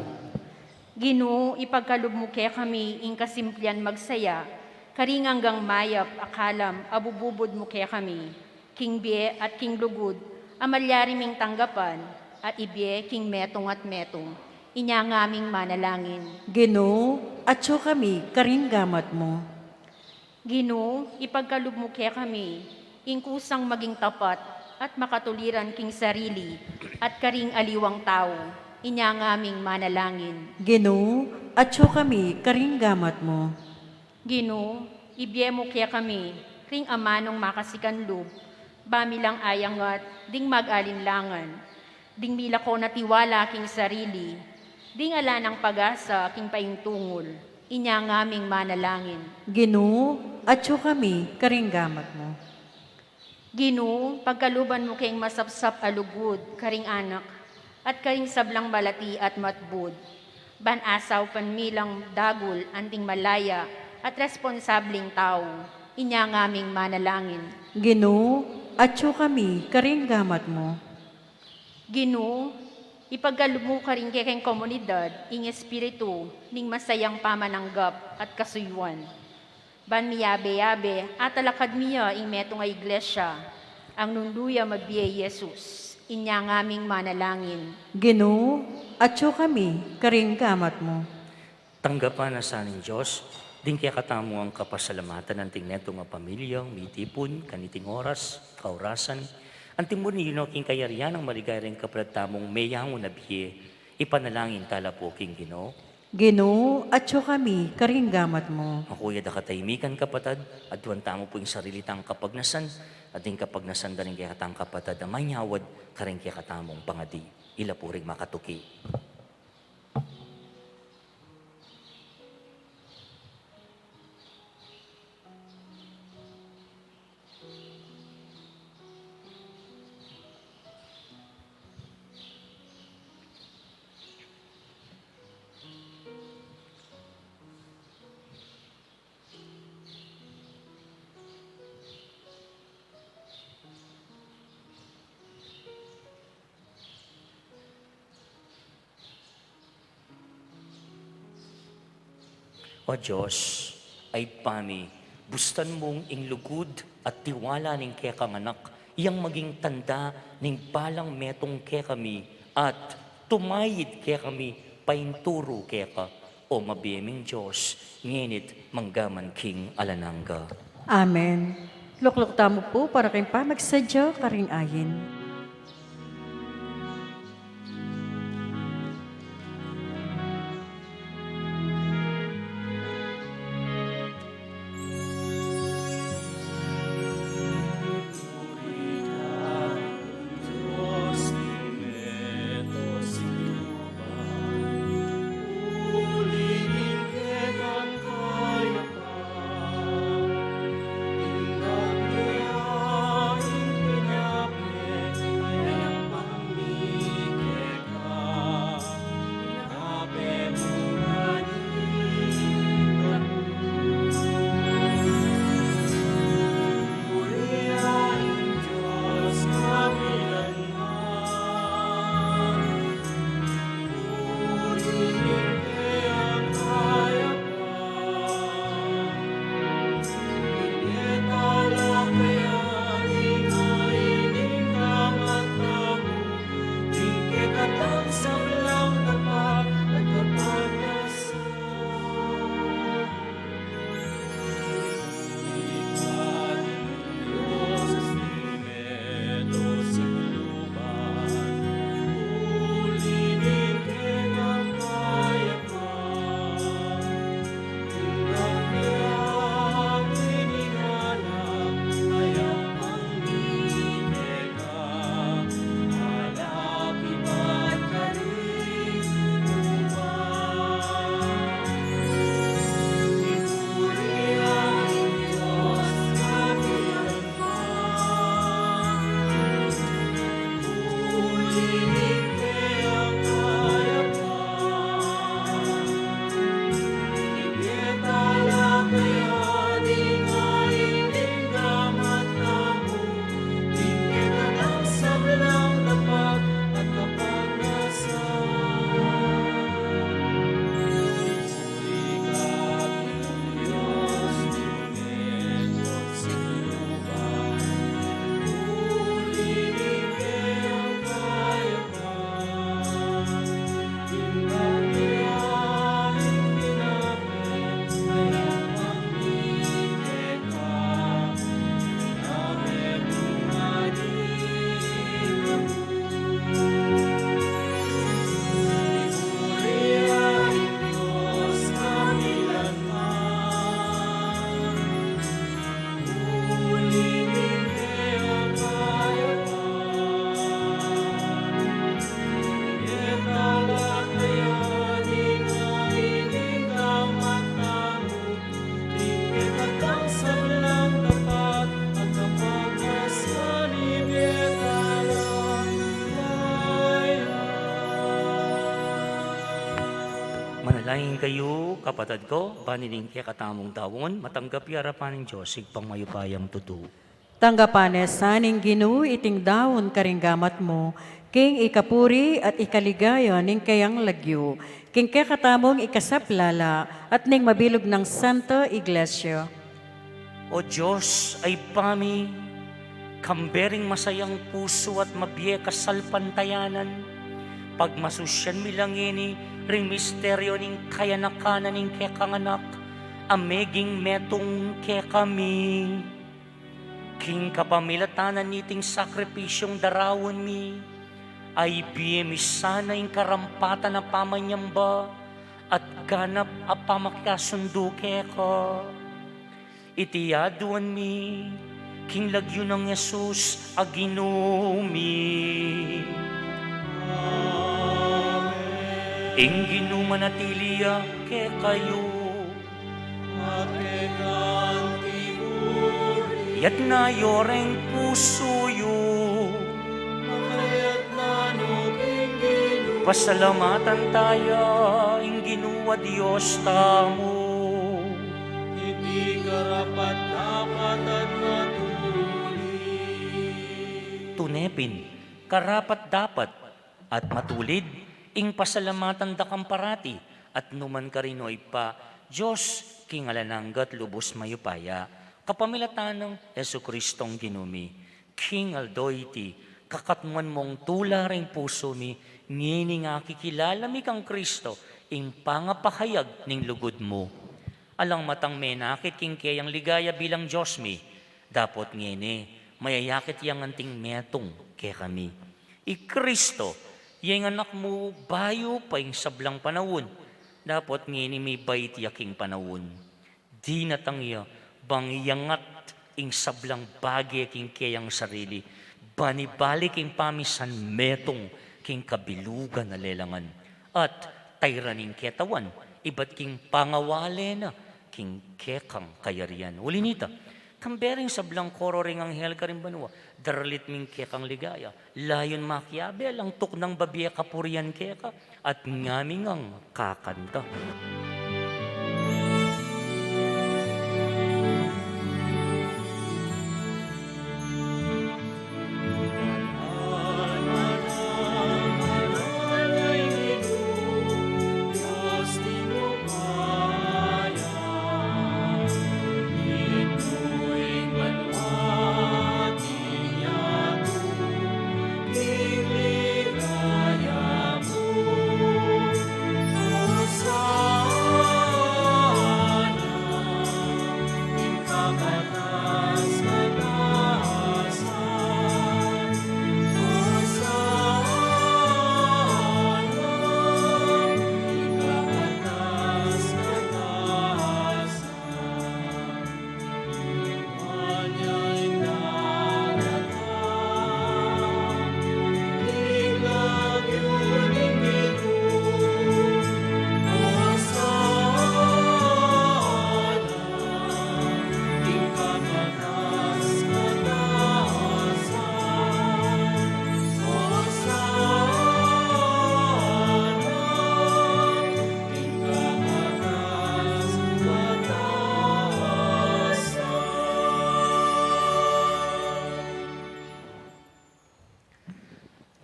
Ginu, ipagkalub mu kekami ing kasimplian magsaya, karing anggang mayap a kalam a bububud mu kekami, king bie at king lugud a malyari ming tanggapan, at ibie king metung at metung. Inya ngaming manalangin. Ginu, atyu kami karing gamat mu. Ginu, ipagkalub mu kekami ing kusang maging tapat at makatuliran king sarili at karing aliwang tau. Inya ngaming manalangin. Ginu, atyu kami karing gamat mu. Ginu, ibie mu kekami ring amanung makasikan lub, ba mi lang ayangat ding mag-alinlangan, ding milako na tiwala king sarili, ding ala nang pag-asa king paintungul. Inya ngaming manalangin. Ginu, atyu kami karing gamat mu. Ginu, pagkaluban mu keng masapsap a lugud karing anak at karing sablang malati at matbud, ban asaupan mi lang dagul anting malaya at responsabling tau. Inya ngaming manalangin. Ginu, atyu kami karing gamat mu. Ginu, ipagkalub mu karing kekeng komunidad ing espiritu ning masayang pamananggap at kasuyuan, ban miyabe-yabe a talakad mi ya ing metung a iglesia, ang nung luya mabie Jesus. Inya ngaming manalangin. Ginu, atyu kami karing gamat mu. Tanggapan na sa ning Dios ding kekatamung kapasalamatan anting netung a pamilya mitipun kaniting oras, kaurasan, anting muninu king kayarian nang maligaya ring kapatad tamung meyangu na bie. Ipanalangin tala pu king Ginu. Ginu, atyu kami karing gamat mu. Makuya da katahimikan, kapatad, aduan tamu pu ing sarili tang kapagnasan, at ing kapagnasan da ring kekatang kapatad a manyawad karing kekatamung pangadi. Ila pu ring makatuki. O Dios, a Ibpa mi, bustan mung ing lugud at tiwala ning kekang anak, yang maging tanda ning balang metung kekami at tumayid kekami painturu keka, o mabie ming Dios, ngenit manggaman king alang angga. Amen. Lukluk tamu pu para king pamagsadya karing ayin. Manalangin kayu, kapatad ku, ban ining kekatamung daun matanggap ya arapan ning Dios Ibpang mayupayang tutu. Tanggapan na sa ning Ginu iting daun karing gamat mu, king ikapuri at ikaligaya ning keyang lagyu, king kekatamung ikasaplala at ning mabilug nang Santa Iglesia. O Dios a Ibpa mi, kambe ring masayang pusu at mabie kasalpantayanan, pagmasusyan mi la ngeni ring misteryu ning kayanakan na ning kekang Anak, a meging metung kekami. King kapamilatan na niting sakripisyung daraun mi, a ibie mi sana ing karampatan a pamanyamba at ganap a pamakikasundu keka. Iti aduan mi king lagyu nang Jesus a Ginu mi. Ing Ginu manatili ya kekayu. Iyatas yu reng pusu yu. Pasalamatan taya ing Ginu a Dios tamu. Iti karapat-dapat at matulid. Tune pin, karapat-dapat at matulid ing pasalamatan da kang parati at nukarin man, o Ibpa, Dios king alang angga at lubus mayupaya, kapamilatan nang Jesucristong Ginu mi. King aldo iti, kakatmuan mung tula ring pusu mi, ngening akikilala mi kang Cristo, ing pangapahayag ning lugud mu. Alang matang menakit king keyang ligaya bilang Dios mi, dapot ngeni, mayayakit yang anting metung kekami. I Cristo, ya ing Anak mu bayu pa ing sablang panaun, dapot ngeni mibait ya king panaun. Dinatang ya, bang iyangat ing sablang bage king keyang sarili, ban ibalik ing pamisan metung king kabilugan a lelangan. At tayran ing ketawan, ibat king pangawale na, king kekang kayarian. Uli nita, kambe ring sablang koro ring anghel karing banua, daralit mi ing kekang ligaya, layun makiabe lang tuknang babie kapurian keka, at ngami ngang kakanta.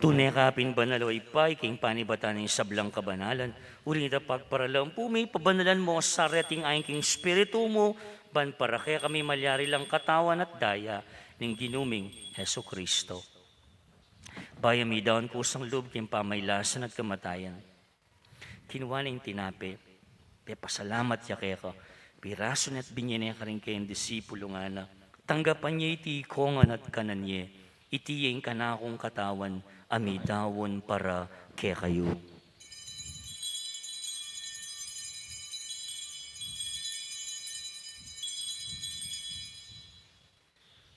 Tune ka pin banal, o Ibpa, king panibatan ning sablang kabanalan, uli na nita pagparalan pu mi, pabanalan mu sa reting ain king Espiritu mu, ban para kekami malyari lang katawan at daya ning Ginu ming Jesucristo. Bayu midaun kusang lub king pamailasan at kamatayan, kinua ne ing tinape, pepasalamat ya keka, pirasu ne at binie ne karing kayang disipulung ngana, tanggapan ye iti ikongan at kanan ye, iti ya ing kanakung katawan a midaun para kekayu.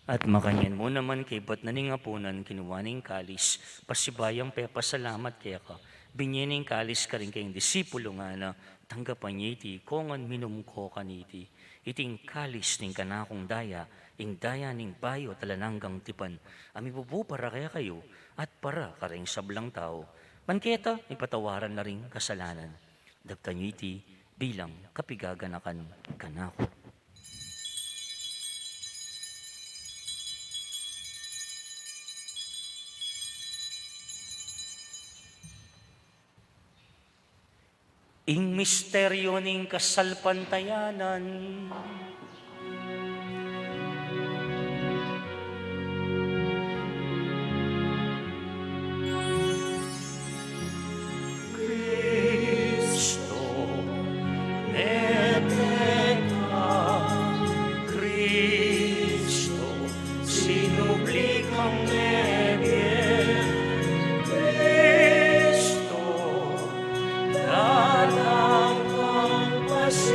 At makanyan mu naman kaybat na ning apunan, kinua ne ing kalis, pasibayung pepasalamat keka, binie ne ing kalis karing kayang disipulung ngana, tanggapan ye iti ikongan, minum ko kaniti, iti ing kalis ning kanakung daya, ing daya ning bayu at alang anggang tipan, a mibubu para kekayu at para karing sablang tau, ban keta mipatawaran la ring kasalanan. Daptan yu iti bilang kapigaganakan kanaku. Ing misteryu ning kasalpantayanan. Kristo, mete ka, Kristo, sinubli kang mebie, Kristo, datang kang pasibayu,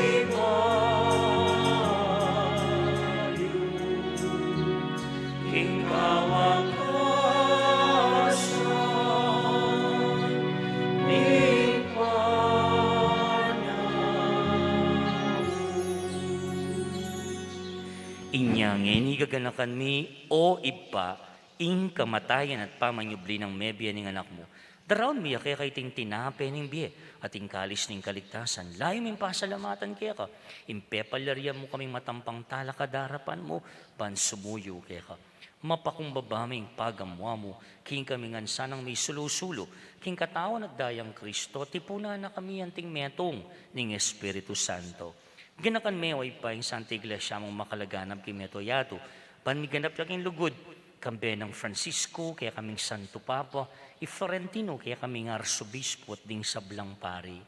king kawakasan ning panaun. Inya ngeni gaganakan mi, o Ibpa, ing kamatayan at pamanyubli nang mebie ning Anak mu, daraun mi ya keka iting tinape ning bie at ing kalis ning kaligtasan. Layun ming pasalamatan keka ing pepalyarian mu kaming matampang talakad king arapan mu ban sumuyu keka. Mapakumbaba ming pagamu-amu king kami ngan sanang misulu-sulu king katawan at dayang Kristo, tipunan na kami anting metung ning Espiritu Santo. Ganakan me, o Ibpa, ing Santa Iglesia mung makalaganap king mabilug a yatu, ban miganap ya king lugud, kambe nang Francisco, kekaming Santo Papa, i Florentino, kekaming Arsobispo, at ding sablang pari.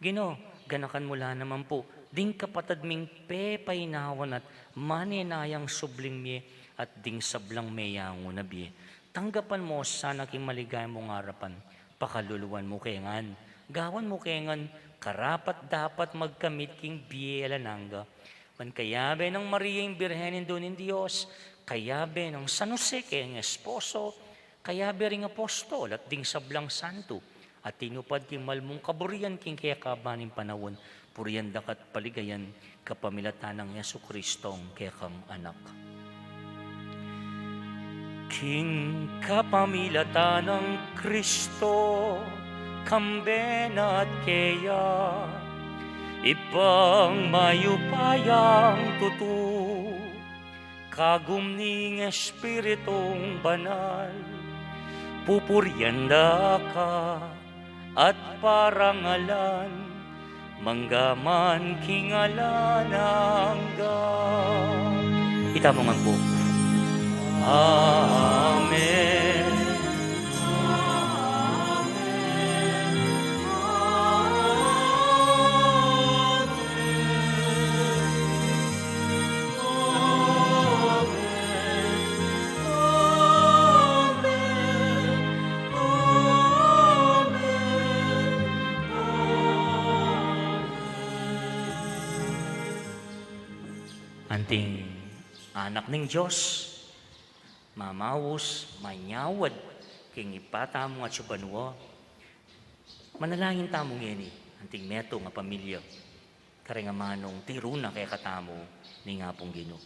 Ginu, ganakan mu la naman pu ding kapatad ming pepainawan at manenayang subling mie at ding sablang meyangu na bie. Tanggapan mu sana king maligaya mung arapan. Pakaluluan mu ke ngan, gawan mu ke ngan karapat-dapat magkamit king bie alang angga. Ban kayabe nang Maria ing Birhen, Indu ning Dios, kayabe nang San Jose keng esposo, kayabe ring apostol at ding sablang santo a tinupad king mal mung kaburian king kekaban ning panaun, purian da ka at paligayan kapamilatan nang Jesucristong kekang Anak. King kapamilatan nang Kristo, kambe na at keya, Ibpang mayupayang tutu, kagum ning Espiritung Banal, pupurian da ka at parangalan, mangga man king alang angga. Itamu ngan pu. Amen. Anting anak ning Dios, mamaus, manyawad king Ibpa tamung atsu banua. Manalangin tamu ngeni, anting metung a pamilya, kareng amanung tiru na kekatamu ning Apung Ginu.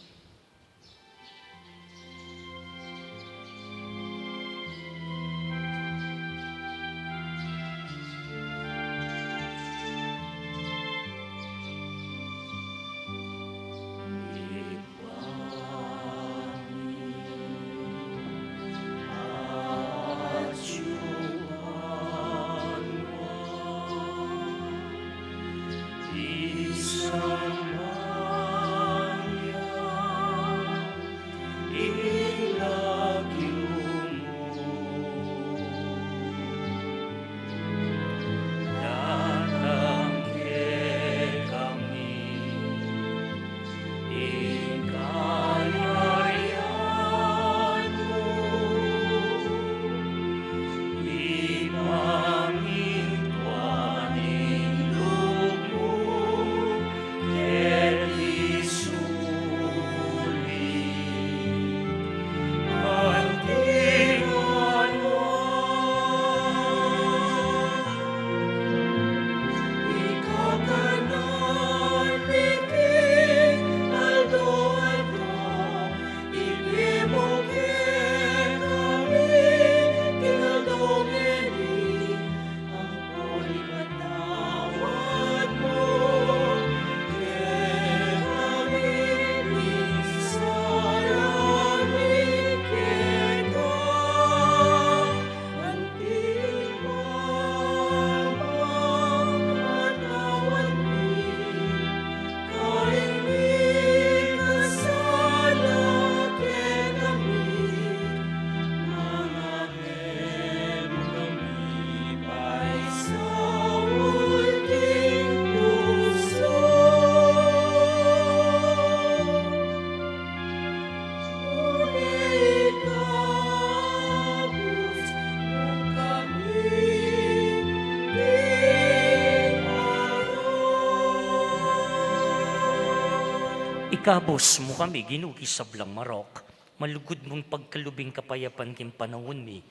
Ikabus mu kami, Ginu, king sablang marok, malugud mung pagkalub ing kapayapan king panaun mi,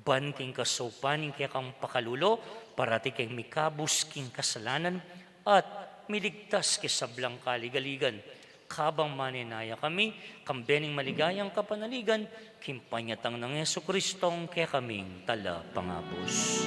ban king kasaupan ning kekang pakalulu, parati keng mikabus king kasalanan, at miligtas king sablang kaligaligan. Kabang manenaya kami, kambe ning maligayang kapanaligan, king panyatang nang Jesucristong kekaming Talapangabus.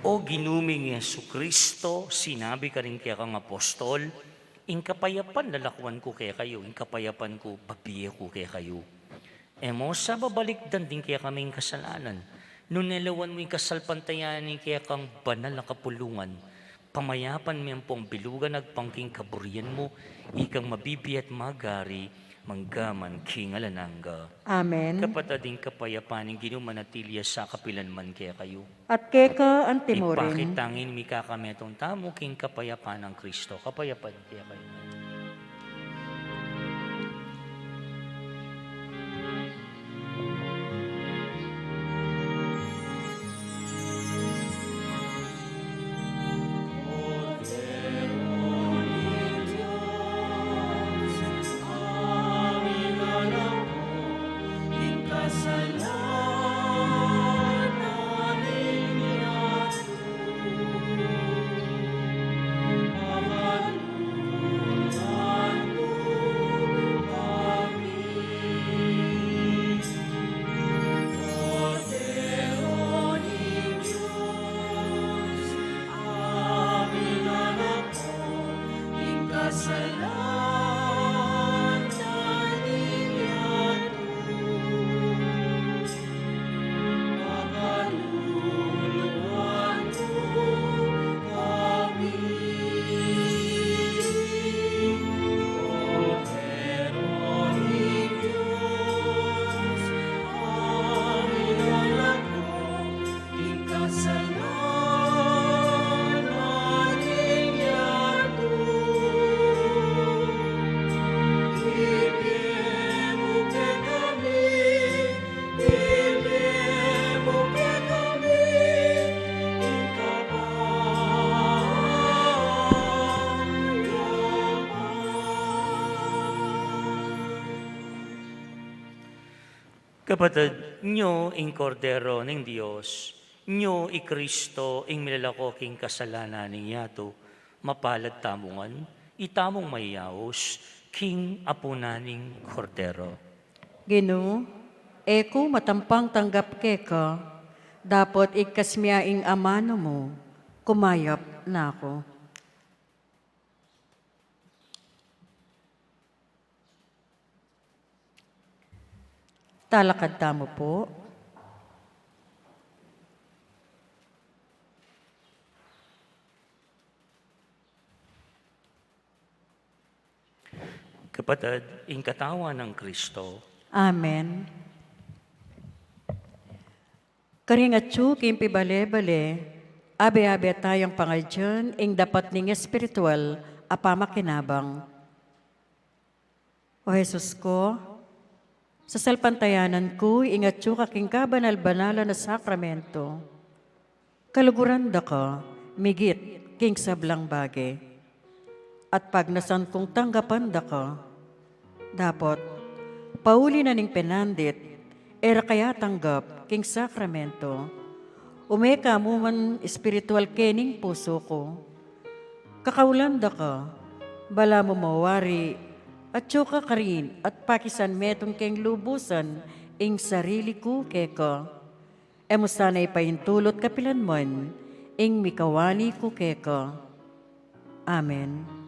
O Ginu ming Jesucristo, sinabi karing kekang apostol, ing kapayapan lalakuan ku kekayu, ing kapayapan ku bibie ku kekayu. E mu sa babalikdan ding kekaming kasalanan, nune lawan mu ing kasalpantayanan ning kekang banal a kapulungan, pamayapan me ampong bilugan agpang king kaburian mu, ikang mabibie at magari, mangga man king alang angga. Amen. Kapatad, ing kapayapan ning Ginu manatili ya sa kapilan man kekayu. At keka anti mu rin. Ipakit tang mikakametung tamu king kapayapan nang Kristo. Kapayapan kekayu. Kapatad, nyo ing Kordero ning Dios, nyo i Kristo ing milalako king kasalanan ning yatu, mapalad tamu ngan, itamung mayayaus king apunan ning Kordero. Ginu, e ku matampang tanggap keka, dapot igkas mu ya ing amanu mu, kumayap na ku. Talakad tamu pu. Kapatad, ing katawan nang Kristo. Amen. Karing atyu king pibale-bale, abe-abe tayang pangadyan ing dapat ning espiritual a pamakinabang. O Jesus ku, sasalpantayanan ku ing atyu ka king kabanal-banalan a sakramento. Kaluguran da ka migit king sablang bage, at pagnasan kung tanggapan da ka. Dapot, pauli na ning penandit, e ra ka ya tanggap king sakramento, ume ka mu man espiritual kening pusu ku. Kakaulan da ka, balamu mawari, atyu ka karin at pakisan metung keng lubusan ing sarili ku keka. E mu sana ipaintulut kapilan man ing mikawani ku keka. Amen.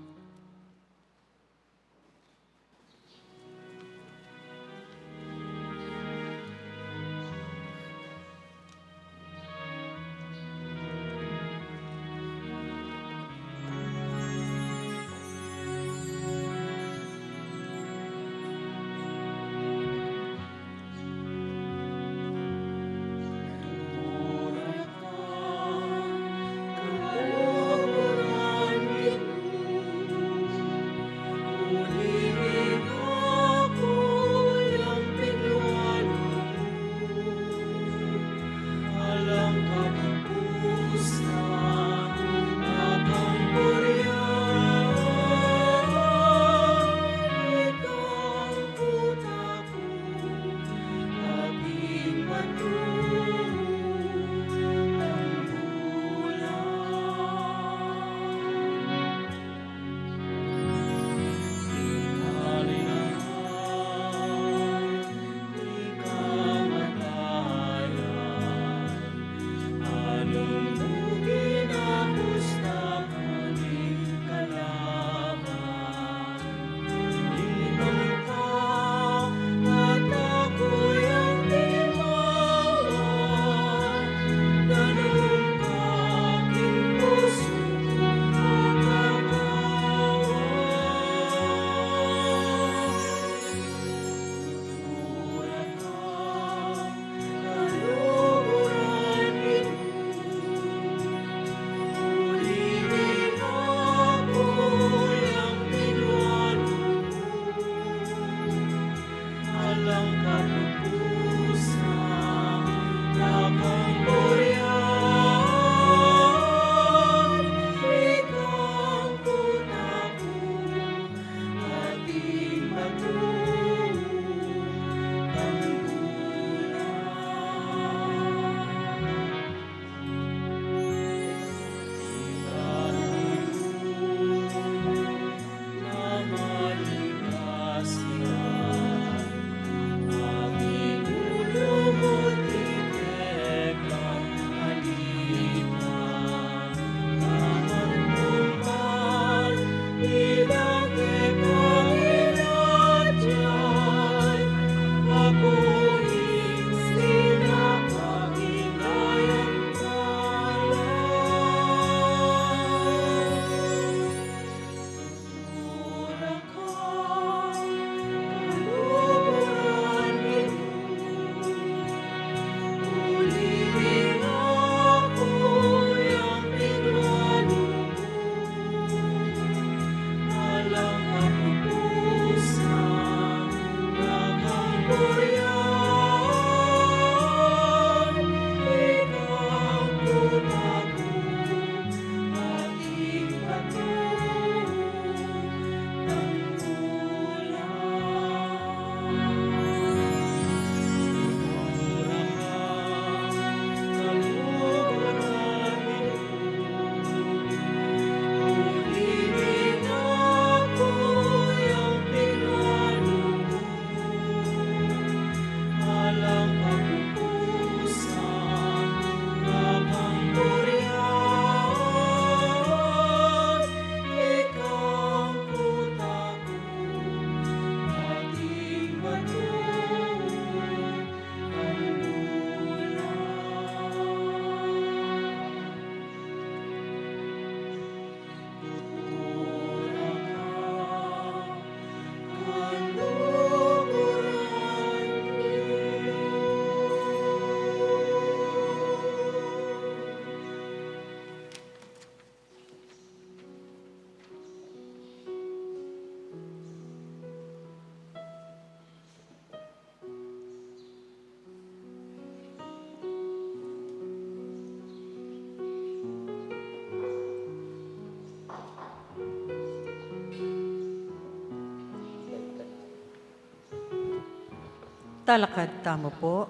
Talakad tamu pu.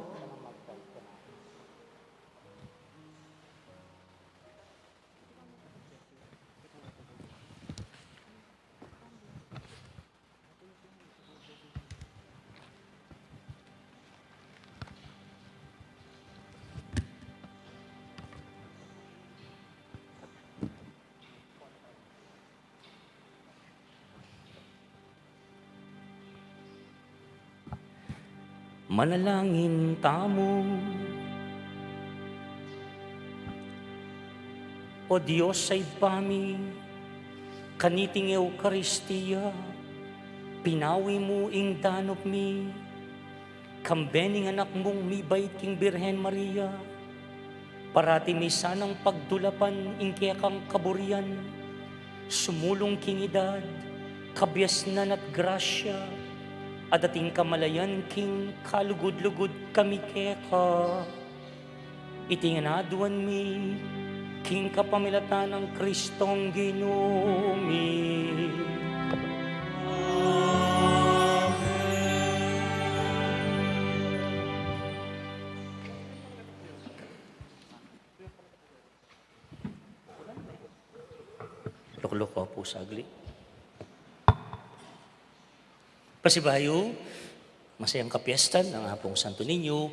Manalangin tamu. O Dios a Ibpa mi, kaniting Eukaristia, pinawi mu ing danup mi, kambe ning anak mung mibait king Birhen Maria, parati mi sanang pagdulapan ing kekang kaburian, sumulung king edad, kabiasnan at grasya, a dating kamalayan king kalugud-lugud kami keka. Iti ngan aduan mi, king kapamilatan nang Kristong Ginu mi. Amen. Lukluk ko pu saglit. Pasibayu, masayang kapiestan ning Apung Santo Niño.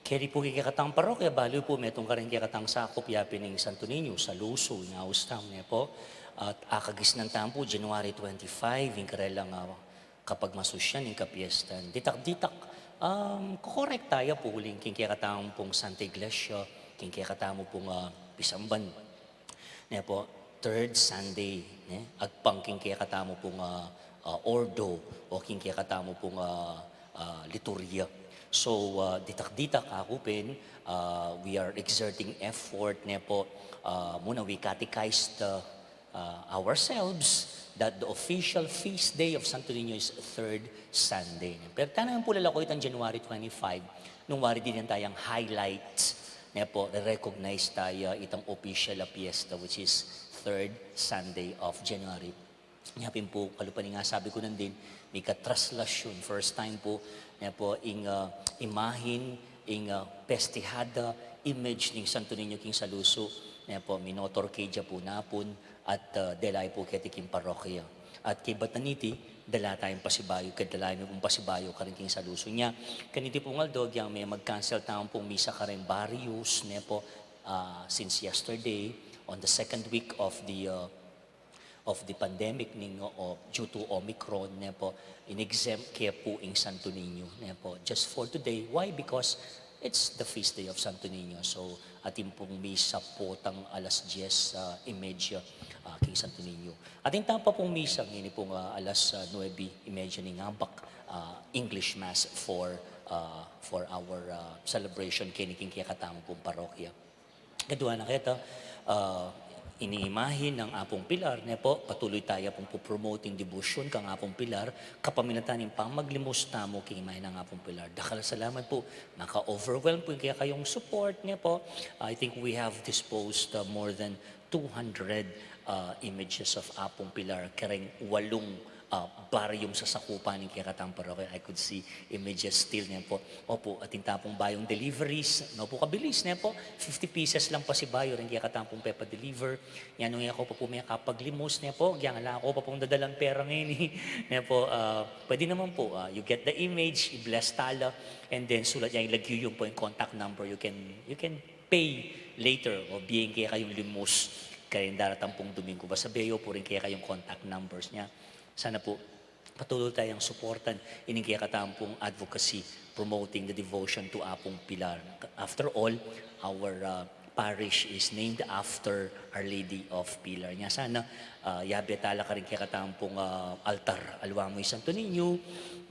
Keri pu king kekatang parokya, balu pu metung karing kekatang sakup yapin ning Santo Niño, Saloso, ing aus tamu, ne pu. At akagisnan tamu pu, January twenty-five, ing karelang, ah, kapagmasusyan ing kapiestan. Ditak-ditak, um, kokorekta ya pu uling king kekatamu pung Santa Iglesia, king kekatamu pung, ah, pisamban. Ne pu, third Sunday, ne? Agpang king kekatamu pung, ah, ah, ordo o king kekatamu pung, ah, ah, liturgia. So, ah, ditak-ditak aku pin, ah, we are exerting effort, ne pu, ah, muna we catechized, ah, ah, ourselves that the official feast day of Santo Niño is third Sunday. Pero tana pu lalaku itang January twenty-five, nung wari dinan tayang highlight, ne pu, re-recognize taya itang official a piyesta, which is third Sunday of January. Nya pin pu, kalupa ning asabi ku nandin, mika traslasyun, first time pu, ne pu, ing, ah, imahin, ing, ah, pestihada, image ning Santo Niño king Saloso, ne pu, minotorcade ya pu napun, at, ah, dela ya pu keti king parokya. At kaybat na niti, dala tayang pasibayu, kaya dala mi pung pasibayu karin king Saloso. Nya, kaniti pung aldo, agyang me mag-cancel tamu pung misa karing barrios, ne pu, ah, since yesterday, on the second week of the, ah, of the pandemic ning, o, due to Omicron, ne pu, in-exempt ke pu ing Santo Niño, ne pu, just for today. Why? Because it's the feast day of Santo Niño. So, atin pung misa potang alas dyes, ah, imedya, ah, king Santo Niño. Atin ta pa pung misa ngeni pung, ah, alas, ah, nuebe y media ning abak, ah, English Mass for, ah, for our, ah, celebration keni king kekatamu pung parokya. Kadua na keta, ah, ing imahin nang Apung Pilar, ne pu, patuloy taya pung pu-promote ing debosyon kang Apung Pilar, kapamilatan ning pamaglimus tamu king imahin nang Apung Pilar. Dakal a salamat pu, maka-overwhelm pu ing kekayung support, ne pu. I think we have disposed, ah, more than two hundred, ah, images of Apung Pilar, kareng walung, ah, baryo ing sasakupan ning kekatang parokya. I could see images still, ne pu. Opu, atin ta pung bayung deliveries, ne pu, kabilis, ne pu. Fifty pieces lang pasibayu ring kekatang pung pepa-deliver. Nya nung e ko pa pu mekapaglimus, ne pu, agyang ala ko pa pung dadalang pera ngeni, ne pu, ah, pwede naman pu, ah, you get the image, i-bless tala, and then sulat ya ing lagyu yu, pu, ing contact number, you can, you can pay later o bie ing kekayung limus karing daratang pung Domingo. Basta bie yu pu ring kekayung contact numbers. Nya sana pu, patuloy tayang suportan ining kekatang pung advocacy promoting the devotion to Apung Pilar. After all, our, uh, parish is named after Our Lady of Pilar. Nya sana, uh, yabe tala karing kekatang pung, uh, altar. Aliwa mu ing Santo Niño,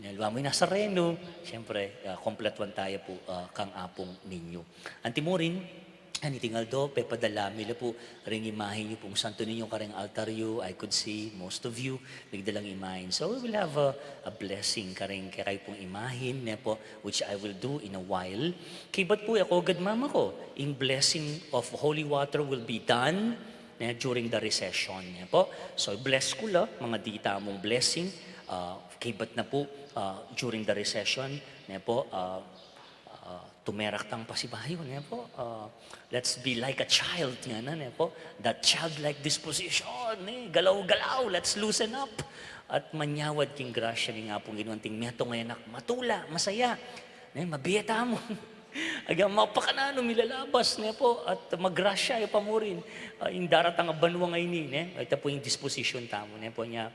aliwa mu ing Nazareno, siyempre, uh, kompletuan taya pu, uh, kang Apung Niño. Anti murin, kaniting aldo, pepadala mi la pu ring imahin yu pung Santo Niño kareng altar yu. I could see most of you, migdalang imahin. So we will have a, a blessing kareng kekayu pung imahin, ne pu, which I will do in a while. Kaybat pu, e ko agad mamako, ing blessing of holy water will be done, ne, during the recession, ne pu. So bless ku la, mangadi tamung blessing, Ah, kaybat na pu, ah, during the recession, ne pu, ah, ah, tumerak tang pasibayu, ne pu, ah, let's be like a child, ngana, ne pu, that childlike disposition, ne, galaw-galaw, let's loosen up. At manyawad king grasya ning Apung Ginu, anting metung a anak, matula, masaya, ne, mabie tamu. Agyang mapakananu milalabas, ne pu, at magrasya ya pa murin, ah, ing daratang a banua ngeni, ne, ita pu ing disposition tamu, ne pu, nya,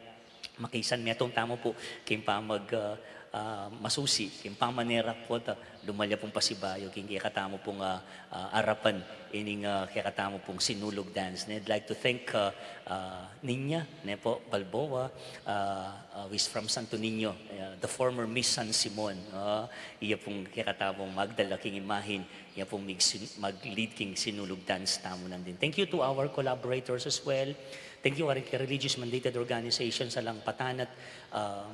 makisan metung tamu pu king pamag, ah, ah, masusi, king pamanerak pu, at, ah, lumalya pung pasibayu king kekatamu pung, ah, ah, arapan ining, ah, kekatamu pung Sinulog Dance. And I'd like to thank, ah, ah, Niña, ne pu, Balboa, ah, ah, who is from Santo Niño, ah, the former Miss San Simon. Ah, iya pung kekatamung magdala king imahin, iya pung mig-, mag-lead king Sinulog Dance tamu nandin. Thank you to our collaborators as well. Thank you karing kaya religious mandated organizations a langpatan at, ah,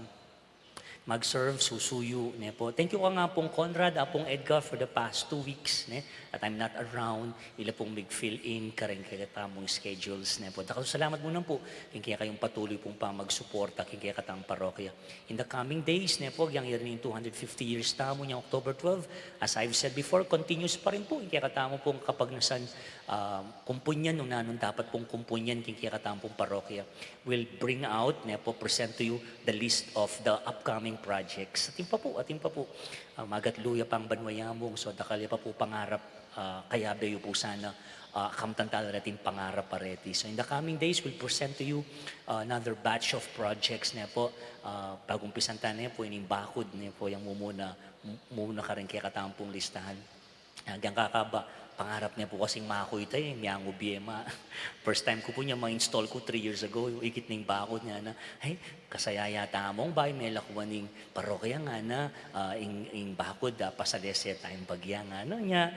mag-serve, susuyu, ne pu. Thank you kang Apung Conrad, Apung Edgar for the past two weeks, ne, that I'm not around, ila pung mig-fill in karing kekatamung schedules, ne pu. Dakal a salamat mu naman pu king kekayung patuloy pung pamagsuporta king kekatang parokya. In the coming days, ne pu, agyang iri ning two hundred fifty years tamu nyang October twelve, as I've said before, continuous pa rin pu ing kekatamu pung kapagnasan, ah, kumpunyan nung nanung dapat pung kumpunyan king kekatamu pung parokya. Will bring out, ne pu, present to you the list of the upcoming projects. Atin pa pu, atin pa pu. Ah, magatlu ya pang banua yamu, so dakal ya pa pu pangarap, ah, kayabe yu pu sana, ah, kamtan tala reting pangarap a reti. So in the coming days, we'll present to you, ah, another batch of projects, ne pu. Ah, pagumpisan ta, ne pu, ining bakud, ne pu, yang mumuna, mu-, muna karing kekatamung listahan. Agyang kakaba, pangarap ne pu kasing makuy ta, e, miangu bie ma. First time ku pu nya ma-install ku three years ago, ikit ning bakud, ngana, "Ay, kasaya ya tamung bayu melakwan ning parokya," ngana, ah, ing, ing bakud, ah, pasalese tayung bagya, ngana, nya,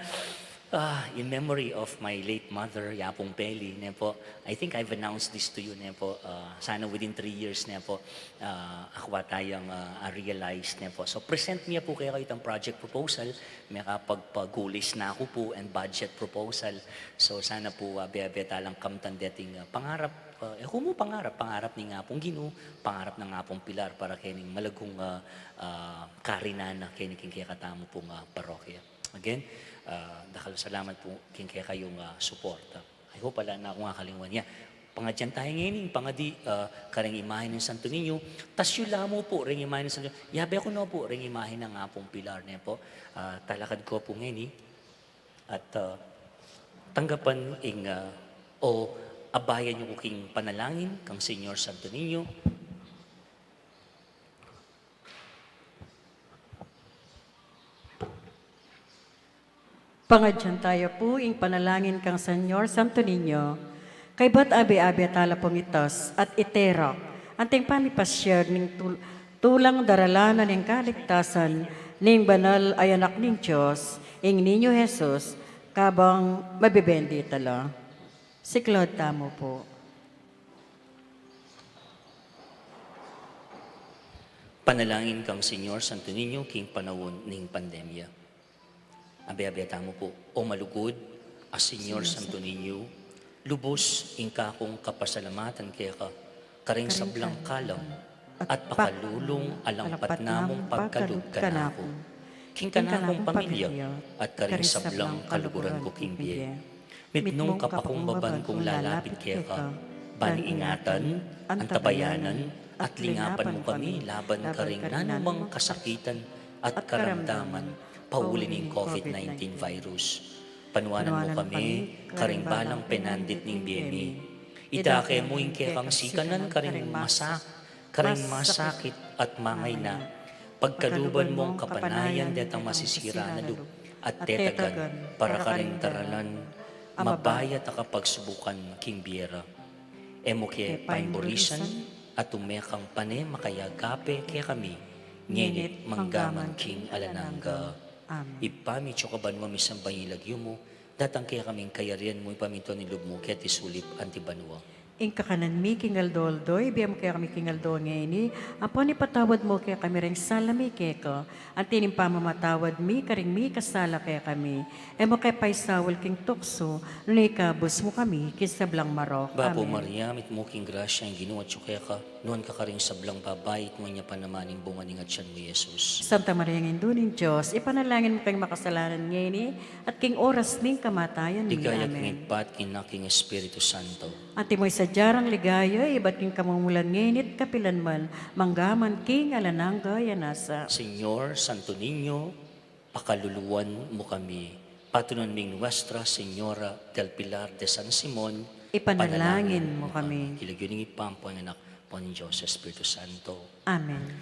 ah, in memory of my late mother, Yapung Peli, ne pu, I think I've announced this to you, ne pu, ah, sana within three years, ne pu, ah, akwa tayang, ah, a realized, ne pu. So, present mi ya pu kekayu itang project proposal, mekapagpagulis na ku pu, and budget proposal. So, sana pu, ah, abe-abe talang kamtan deting, ah, pangarap, ah, e ku mu pangarap, pangarap ning Apung Ginu, pangarap nang Apung Pilar para kening malagung, ah, ah, karinan na keni king kekatamu pung, ah, parokya. Again, ah, dakal a salamat pu king kekayung, ah, suporta. I hope ala na kung akalingwan ya. Pangadyan taya ngeni, pangadi, ah, karing imahe ning Santo Niño. Tas yu la mu pu ring imahe ning Santo Niño. Yabe ku no pu ring imahe nang Apung Pilar, ne pu. Ah, talakad ku pu ngeni. At, ah, tanggapan ing, ah, o abayan yu ku king panalangin kang Señor Santo Niño. Pangadyan taya pu ing panalangin kang Señor Santo Niño. Kaybat abe-abe tala pung itas at iterok anting pamipasyag ning tul-, tulang daralan na ning kaligtasan ning banal a Anak ning Dios, ing Niño Jesus, kabang mabebendi tala. Siklaud tamu pu. Panalangin kang Señor Santo Niño king panaun ning pandemya. Abe-abe tamu pu. O malugud a Señor Santo Niño, lubus ing kakung kapasalamatan keka karing sablang kalam at pakalulung a langpat namung pagkalub kanaku, king kanakung pamilya, at karing sablang kaluguran ku king bie. Mitmung kapakumbaban kung lalapit keka, ban ingatan, antabayanan, at lingapan mu kami laban karing nanumang kasakitan at karamdaman pauli ning COVID nineteen virus. Panuanan mu kami karing balang penandit ning bie mi. Idake mu ing kekang sikanan karing masak-, karing masakit at mangayna. Pagkaluban mung kapanayan detang masisira na lub at tetagan para karing daralan mabayat a kapagsubukan king bie ra. E mu ke paimburisan at ume kang pane makayagape kekami, ngeni't manggaman king alang angga. Amen. Ibpa mi, atsu ka banua, misamban ya ing lagyu mu, datang kekami ing kayarian mu, mipamintuan ing lub mu keti sulip anti banua. Ing kakanan mi king aldo-aldo, ibie mu kekami king aldo ngeni, ampon ipatawad mu kekami ring sala mi keka, anti ning pamamatawad mi karing mikasala kekami. E mu ke paisaul king tuksu, nune ikabus mu kami king sablang marok. Bapu Maria, mitmu ka king grasya, ing Ginu atyu keka, nuan ka karing sablang babai, at nuan ya pa naman ing bunga ning atyan mu, Jesus. Santa Maria, Indu ning Dios, ipanalangin mu kaming makasalanan ngeni, at king oras ning kamatayan mi. Ligaya king Ibpa, at king Anak, king Espiritu Santo. Antimo ing sadya rang ligaya, ibat king kamumulan ngeni at kapilan man, mangga man king alang angga. Amen. Señor, Santo Niño, pakaluluan mu kami. Patunan ming Nuestra Señora del Pilar de San Simon, ipanalangin mu kami. King lagyu ning Ibpa, ampon ning Anak, ampon ning Dios Espiritu Santo. Amen.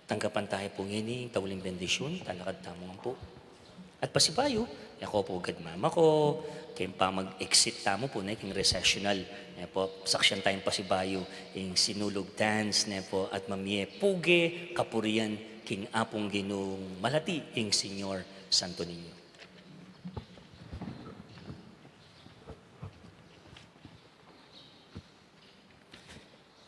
Tanggapan tamu pu ngeni ing tauling bendisyun, talakad tamu ngan pu. At pasibayu, e ko pu gad mamako, king pamag-exit tamu pu, ne, king recessional, ne pu, saksian tayung pasibayu ing sinulug dance, ne pu, at mamie puge kapurian king Apung Ginung malati, ing Señor Santo Niño.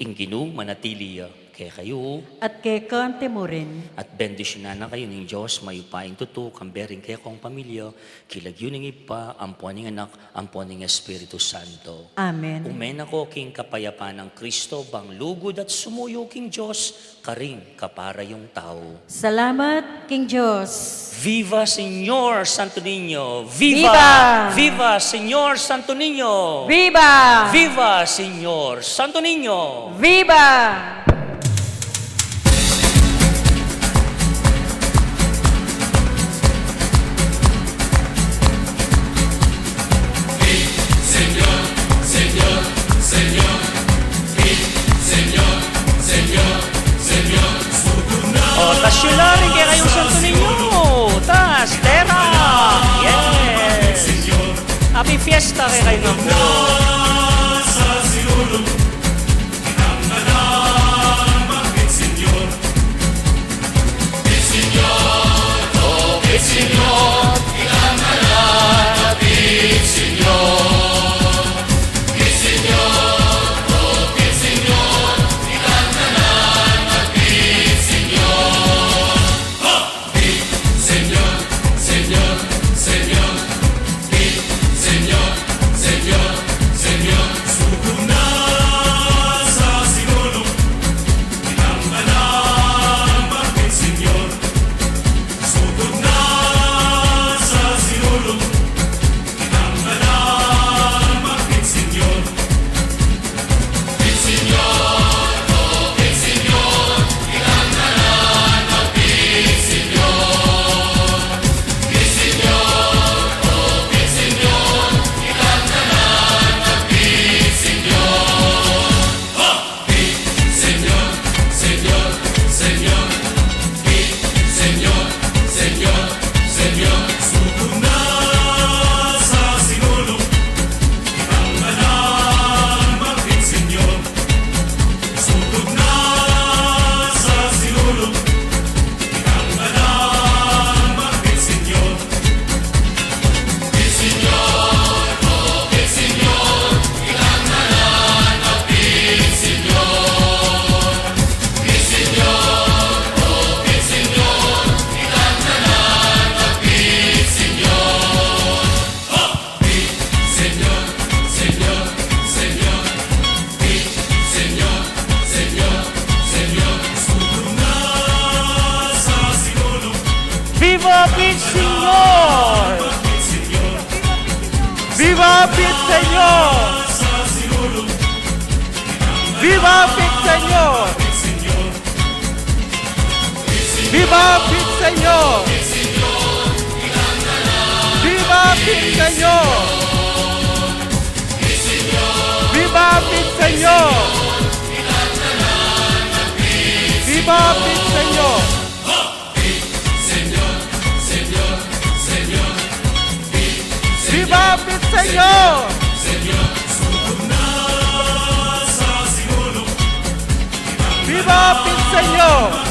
Ing Ginu manatili ya kekayu. At keka mu rin. At bendisyunan na kayu ning Dios mayupayang tutu, kambe ring kekong pamilya, king lagyu ning Ibpa, ampon ning Anak, ampon ning Espiritu Santo. Amen. Ume na ko king kapayapan nang Kristo, bang lugud at sumuyu king Dios, karing kaparayung tau. Salamat king Dios. Viva Señor Santo Niño! Viva! Viva! Viva Señor Santo Niño! Viva! Viva Señor Santo Niño! Viva! Señor, Señor, Señor, Señor, Señor, Señor. O, tas yu la rin kekayung Santo Niño. Tas, tera. Yes. Happy fiesta kekayu ngan pu. Viva Pit Señor! Viva Pit Señor! Viva Pit Señor! Viva Pit Señor! Viva Pit Señor! Viva Pit Señor! Viva Pit Señor! Viva Pit Señor! Viva Pit Señor!